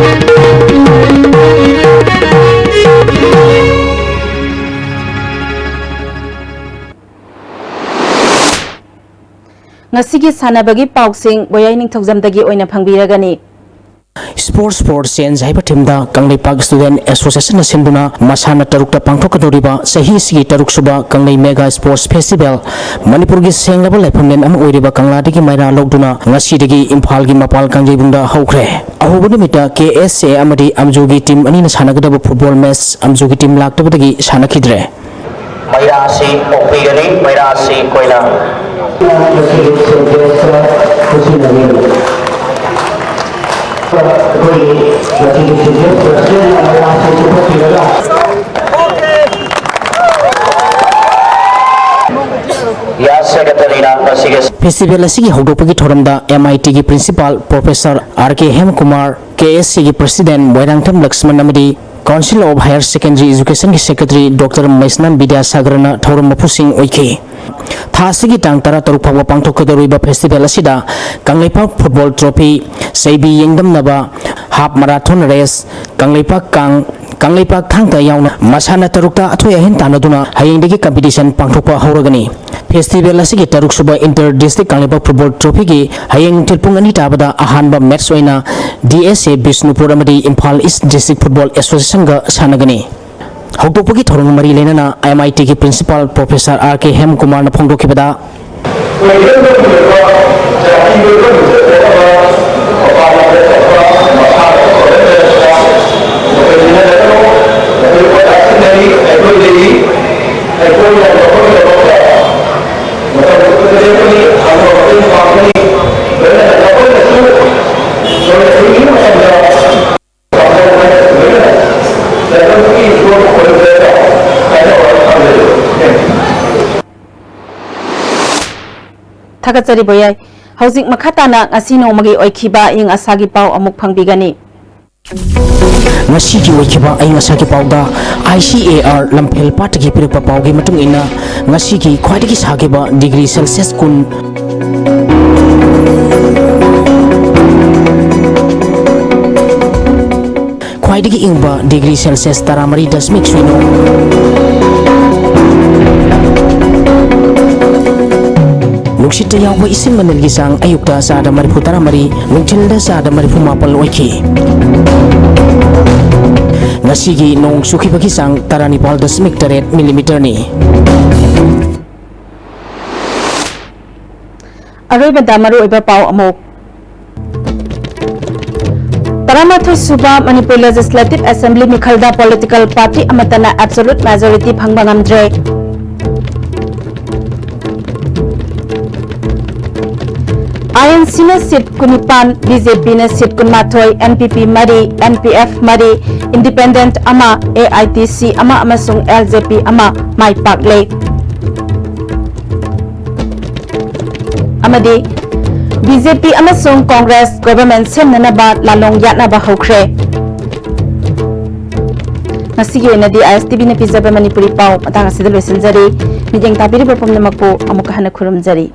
ꯉꯁꯤꯒꯤ ꯁꯥꯟꯅꯕꯒꯤ ꯄꯥꯎꯁꯤꯡ ꯕꯣꯌꯥꯏ ꯅꯤꯡꯊꯧꯖꯝꯗꯒꯤ ꯑꯣꯏꯅ ꯐꯪꯕꯤꯔꯒꯅꯤ꯫ Sports for Change ꯍꯥꯏꯕ ꯊꯤꯝꯗ ꯀꯪꯂꯩꯄꯥꯛ ꯁ꯭ꯇꯨꯗꯦꯟꯠ ꯑꯦꯁꯣꯁꯤꯌꯦꯁꯟꯅ ꯁꯤꯟꯗꯨꯅ ꯃꯁꯥꯟꯅ ꯇꯔꯨꯛꯇ ꯄꯥꯡꯊꯣꯛꯀꯗꯧꯔꯤꯕ ꯆꯍꯤ ꯑꯁꯤꯒꯤ ꯇꯔꯨꯛꯁꯨꯕ ꯀꯪꯂꯩ ꯃꯦꯒꯥ ꯁ꯭ꯄꯣꯔꯠꯁ ꯐꯦꯁꯇꯤꯚꯦꯜ ꯃꯅꯤꯄꯨꯔꯒꯤ ꯁꯦꯡꯂꯕ ꯂꯥꯏꯐꯝꯂꯦꯟ ꯑꯃ ꯑꯣꯏꯔꯤꯕ ꯀꯪꯂꯥꯗꯒꯤ ꯃꯩꯔꯥ ꯂꯧꯗꯨꯅ ꯉꯁꯤꯗꯒꯤ ꯏꯝꯐꯥꯜꯒꯤ ꯃꯄꯥꯜ ꯀꯥꯡꯖꯩꯕꯨꯡꯗ ꯍꯧꯈ꯭ꯔꯦ꯫ ꯑꯍꯧꯕ ꯅꯨꯃꯤꯠꯇ ꯀꯦ ꯑꯦꯁ ꯑꯦ ꯑꯃꯗꯤ ꯑꯝꯖꯨꯒꯤ ꯇꯤꯝ ꯑꯅꯤꯅ ꯁꯥꯟꯅꯒꯗꯕ ꯐꯨꯠꯕꯣꯜ ꯃꯦꯆ ꯑꯝꯖꯨꯒꯤ ꯇꯤꯝ ꯂꯥꯛꯇꯕꯗꯒꯤ ꯁꯥꯟꯅꯈꯤꯗ꯭ꯔꯦ꯫ ꯃꯩꯔꯥꯁꯤ ꯑꯣꯛꯄꯤꯒꯅꯤ꯫ ꯃꯩꯔꯥꯁꯤ ꯑꯩꯈꯣꯏꯅ ꯃꯁꯤꯒꯤ ꯁꯦꯟꯇꯦꯟꯁꯇ ꯈꯨꯠꯁꯤꯟꯅꯕꯤꯌꯨ꯫ ꯑꯩꯈꯣꯏꯒꯤ ꯃꯁꯤꯒꯤ ꯁꯦꯟꯇꯦꯟꯁ ꯄ꯭ꯔꯁꯤꯗꯦꯟꯅ ꯃꯩꯔꯥꯁꯤ ꯆꯨꯞꯊꯣꯛꯄꯤꯔꯒ ꯌꯥ ꯁꯦꯀ꯭ꯔꯦꯇꯔꯤꯅ ꯃꯁꯤꯒꯤ ꯐꯦꯁꯇꯤꯚꯦꯜ ꯑꯁꯤꯒꯤ ꯍꯧꯗꯣꯛꯄꯒꯤ ꯊꯧꯔꯝꯗ ꯑꯦꯝ ꯑꯥꯏ ꯇꯤꯒꯤ principal professor R K Hemkumar, K S ꯁꯤꯒꯤ ꯄ꯭ꯔꯁꯤꯗꯦꯟ ꯃꯣꯏꯔꯥꯡꯊꯦꯝ ꯂꯛꯁꯃꯟ ꯑꯃꯗꯤ Council of Higher Secondary Educationꯒꯤ ꯁꯦꯀ꯭ꯔꯦꯇꯔꯤ ꯗꯣꯛꯇꯔ ꯃꯩꯁꯅꯥꯝ ꯕꯤꯗ꯭ꯌꯥꯁꯥꯒꯔꯅ ꯊꯧꯔꯝ ꯃꯄꯨꯁꯤꯡ ꯑꯣꯏꯈꯤ꯫ ꯊꯥ ꯑꯁꯤꯒꯤ ꯇꯥꯡ ꯇꯔꯥꯇꯔꯨꯛ ꯐꯥꯎꯕ ꯄꯥꯡꯊꯣꯛꯀꯗꯧꯔꯤꯕ ꯐꯦꯁꯇꯤꯚꯦꯜ ꯑꯁꯤꯗ ꯀꯪꯂꯩꯄꯥꯛ ꯐꯨꯠꯕꯣꯜ ꯇ꯭ꯔꯣꯐꯤ, ꯆꯩꯕꯤ ꯌꯦꯡꯗꯝꯅꯕ, ꯍꯥꯞ ꯃꯔꯥꯊꯣꯟ ꯔꯦꯁ, ꯀꯪꯂꯩꯄꯥꯛ ꯀꯥꯡ, ꯀꯪꯂꯩꯄꯥꯛ ꯊꯥꯡ ꯇꯥ ꯌꯥꯎꯅ ꯃꯁꯥꯟꯅ ꯇꯔꯨꯛꯇ ꯑꯊꯣꯏ ꯑꯍꯦꯟ ꯇꯥꯟꯅꯗꯨꯅ ꯍꯌꯦꯡꯗꯒꯤ ꯀꯝꯄꯤꯇꯤꯁꯟ ꯄꯥꯡꯊꯣꯛꯄ ꯍꯧꯔꯒꯅꯤ꯫ ꯐꯦꯁꯇꯤꯚꯦꯜ ꯑꯁꯤꯒꯤ ꯇꯔꯨꯛꯁꯨꯕ ꯏꯟꯇꯔ ꯗꯤꯁꯇ꯭ꯔꯤꯛ ꯀꯪꯂꯩꯄꯥꯛ ꯐꯨꯠꯕꯣꯜ ꯇ꯭ꯔꯣꯐꯤꯒꯤ ꯍꯌꯦꯡ ꯅꯨꯡꯊꯤꯜ ꯄꯨꯡ ꯑꯅꯤ ꯇꯥꯕꯗ ꯑꯍꯥꯟꯕ ꯃꯦꯠꯆ ꯑꯣꯏꯅ ꯗꯤ ꯑꯦꯁ ꯑꯦ ꯕꯤꯁꯅꯨꯄꯨꯔ ꯑꯃꯗꯤ ꯏꯝꯐꯥꯜ ꯏꯁ ꯗꯤꯁꯇ꯭ꯔꯤꯛ ꯐꯨꯠꯕꯣꯜ ꯑꯦꯁꯣꯁꯤꯌꯦꯁꯟꯒ ꯁꯥꯟꯅꯒꯅꯤ꯫ ꯍꯧꯗꯣꯛꯄꯒꯤ ꯊꯧꯔꯝ ꯃꯔꯤ ꯂꯩꯅꯅ ꯑꯦꯝ ꯑꯥꯏ ꯇꯤꯒꯤ ꯄ꯭ꯔꯤꯟꯁꯤꯄꯥꯜ ꯄ꯭ꯔꯣꯐꯦꯁꯔ ꯑꯥꯔ ꯀꯦ ꯍꯦꯝꯀꯨꯃꯥꯔꯅ ꯐꯣꯡꯗꯣꯛꯈꯤꯕꯗ, ꯃꯩꯇꯩ ꯂꯝꯗꯝ ꯑꯣꯏꯕ ꯖꯥꯇꯤ ꯂꯣꯏꯕ ꯃꯤꯁꯛ ꯑꯃ ꯃꯄꯥꯟ ꯂꯝꯗ ꯆꯠꯄ ꯂꯩꯃꯤꯟꯅꯒꯗꯕ ꯃꯈꯣꯏ ꯑꯣꯖꯥꯁꯤꯡꯅꯅꯤ ꯑꯩꯈꯣꯏꯗꯒꯤ ꯑꯩꯈꯣꯏꯅ ꯃꯈꯣꯏꯒꯤꯗꯃꯛꯇ ꯃꯇꯝ ꯆꯨꯞꯄꯗ ꯂꯦꯞꯀꯅꯤ, ꯍꯥꯏꯕ ꯃꯇꯦꯡ ꯄꯥꯡꯒꯅꯤ꯫ ꯂꯣꯏꯅꯅ ꯃꯈꯣꯏꯅꯁꯨ ꯂꯣꯏꯅ ꯊꯤꯡꯕ ꯃꯇꯝꯗ ꯂꯣꯏꯅꯅ ꯂꯥꯏꯕꯛꯀꯤ ꯏꯁꯣꯔ ꯑꯣꯏꯔꯒ ꯍꯥꯏꯅ ꯊꯝꯖꯔꯤ꯫ ꯊꯥꯒꯠꯆꯔꯤ ꯕꯣꯌꯥꯏ꯫ ꯍꯧꯖꯤꯛ ꯃꯈꯥ ꯇꯥꯅ ꯉꯁꯤ ꯅꯣꯡꯃꯒꯤ ꯑꯣꯏꯈꯤꯕ ꯑꯏꯪ ꯑꯁꯥꯒꯤ ꯄꯥꯎ ꯑꯃꯨꯛ ꯐꯪꯕꯤꯒꯅꯤ꯫ ꯉꯁꯤꯒꯤ ꯑꯣꯏꯈꯤꯕ ꯑꯏꯪ ꯑꯁꯥꯒꯤ ꯄꯥꯎꯗ ꯑꯥꯏ ꯁꯤ ꯑꯦ ꯑꯥꯔ ꯂꯝꯐꯦꯜ ꯄꯥꯠꯇꯒꯤ ꯄꯤꯔꯛꯄ ꯄꯥꯎꯒꯤ ꯃꯇꯨꯡ ꯏꯟꯅ, ꯉꯁꯤꯒꯤ ꯈ꯭ꯋꯥꯏꯗꯒꯤ ꯁꯥꯈꯤꯕ ꯗꯤꯒ꯭ꯔꯤ ꯁꯦꯜꯁꯤꯌꯁ ꯀꯨꯟ, ꯈ꯭ꯋꯥꯏꯗꯒꯤ ꯏꯪꯕ ꯗꯤꯒ꯭ꯔꯤ ꯁꯦꯜꯁꯤꯌꯁ ꯇꯔꯥꯃꯔꯤ ꯗꯁꯃꯤꯛ ꯁꯤꯅꯣ꯫ ꯅꯨꯡꯁꯤꯠꯇ ꯌꯥꯎꯕ ꯏꯁꯤꯡ ꯃꯅꯤꯜꯒꯤ ꯆꯥꯡ ꯑꯌꯨꯛꯇ ꯆꯥꯗ ꯃꯔꯤꯐꯨ ꯇꯔꯥꯃꯔꯤ, ꯅꯨꯡꯊꯤꯜꯗ ꯆꯥꯗ ꯃꯔꯤꯐꯨ ꯃꯥꯄꯜ ꯑꯣꯏꯈꯤ꯫ ꯉꯁꯤꯒꯤ ꯅꯣꯡ ꯆꯨꯈꯤꯕꯒꯤ ꯆꯥꯡ ꯇꯔꯥꯅꯤꯄꯥꯜ ꯗꯁꯃꯤꯛ ꯇꯔꯦꯠ ꯃꯤꯂꯤꯃꯤꯇꯔꯅꯤ꯫ ꯑꯔꯣꯏꯕꯗ ꯃꯔꯨꯑꯣꯏꯕ ꯄꯥꯎ ꯑꯃꯨꯛ꯫ ꯇꯔꯥꯃꯥꯊꯣꯏ ꯁꯨꯕ ꯃꯅꯤꯄꯨꯔ ꯂꯦꯖꯤꯁꯂꯦꯇꯤꯚ ꯑꯦꯁꯦꯝꯕ꯭ꯂꯤ ꯃꯤꯈꯜꯗ ꯄꯣꯂꯤꯇꯤꯀꯦꯜ ꯄꯥꯔꯇꯤ ꯑꯃꯠꯇꯅ ꯑꯦꯕꯁꯣꯂꯨꯠ ꯃꯦꯖꯣꯔꯤꯇꯤ ꯐꯪꯕ ꯉꯝꯗ꯭ꯔꯦ꯫ ꯑꯥꯏ ꯑꯦꯟ ꯁꯤꯅ ꯁꯤꯠ ꯀꯨꯟꯅꯤꯄꯥꯟ, ꯕꯤ ꯖꯦ ꯄꯤꯅ ꯁꯤꯠ ꯀꯨꯟꯃꯥꯊꯣꯏ, ꯑꯦꯟ ꯄꯤ ꯄꯤ ꯃꯔꯤ, ꯑꯦꯟ ꯄꯤ ꯑꯦꯐ ꯃꯔꯤ, ꯏꯟꯗꯤꯄꯦꯟꯗꯦꯟꯠ ꯑꯃ, ꯑꯦ ꯑꯥꯏ ꯇꯤ ꯁꯤ ꯑꯃ ꯑꯃꯁꯨꯡ ꯑꯦꯜ ꯖꯦ ꯄꯤ ꯑꯃ ꯃꯥꯏ ꯄꯥꯛꯂꯦ꯫ ꯑꯃꯗꯤ ꯕꯤ ꯖꯦ ꯄꯤ ꯑꯃꯁꯨꯡ ꯀꯣꯡꯒ꯭ꯔꯦꯁ ꯒꯣꯚꯔꯟꯃꯦꯟꯠ ꯁꯦꯝꯅꯅꯕ ꯂꯥꯂꯣꯡ ꯌꯥꯠꯅꯕ ꯍꯧꯈ꯭ꯔꯦ꯫ ꯉꯁꯤꯒꯤ ꯑꯣꯏꯅꯗꯤ ꯑꯥꯏ ꯑꯦꯁ ꯇꯤ ꯚꯤꯅ ꯄꯤꯖꯕ ꯃꯅꯤꯄꯨꯔꯤ ꯄꯥꯎ ꯃꯇꯥꯡ ꯑꯁꯤꯗ ꯂꯣꯏꯁꯤꯟꯖꯔꯤ꯫ ꯃꯤꯠꯌꯦꯡ ꯇꯥꯕꯤꯔꯤꯕ ꯄꯨꯝꯅꯃꯛꯄꯨ ꯑꯃꯨꯛꯀ ꯍꯟꯅ ꯈꯨꯔꯨꯝꯖꯔꯤ꯫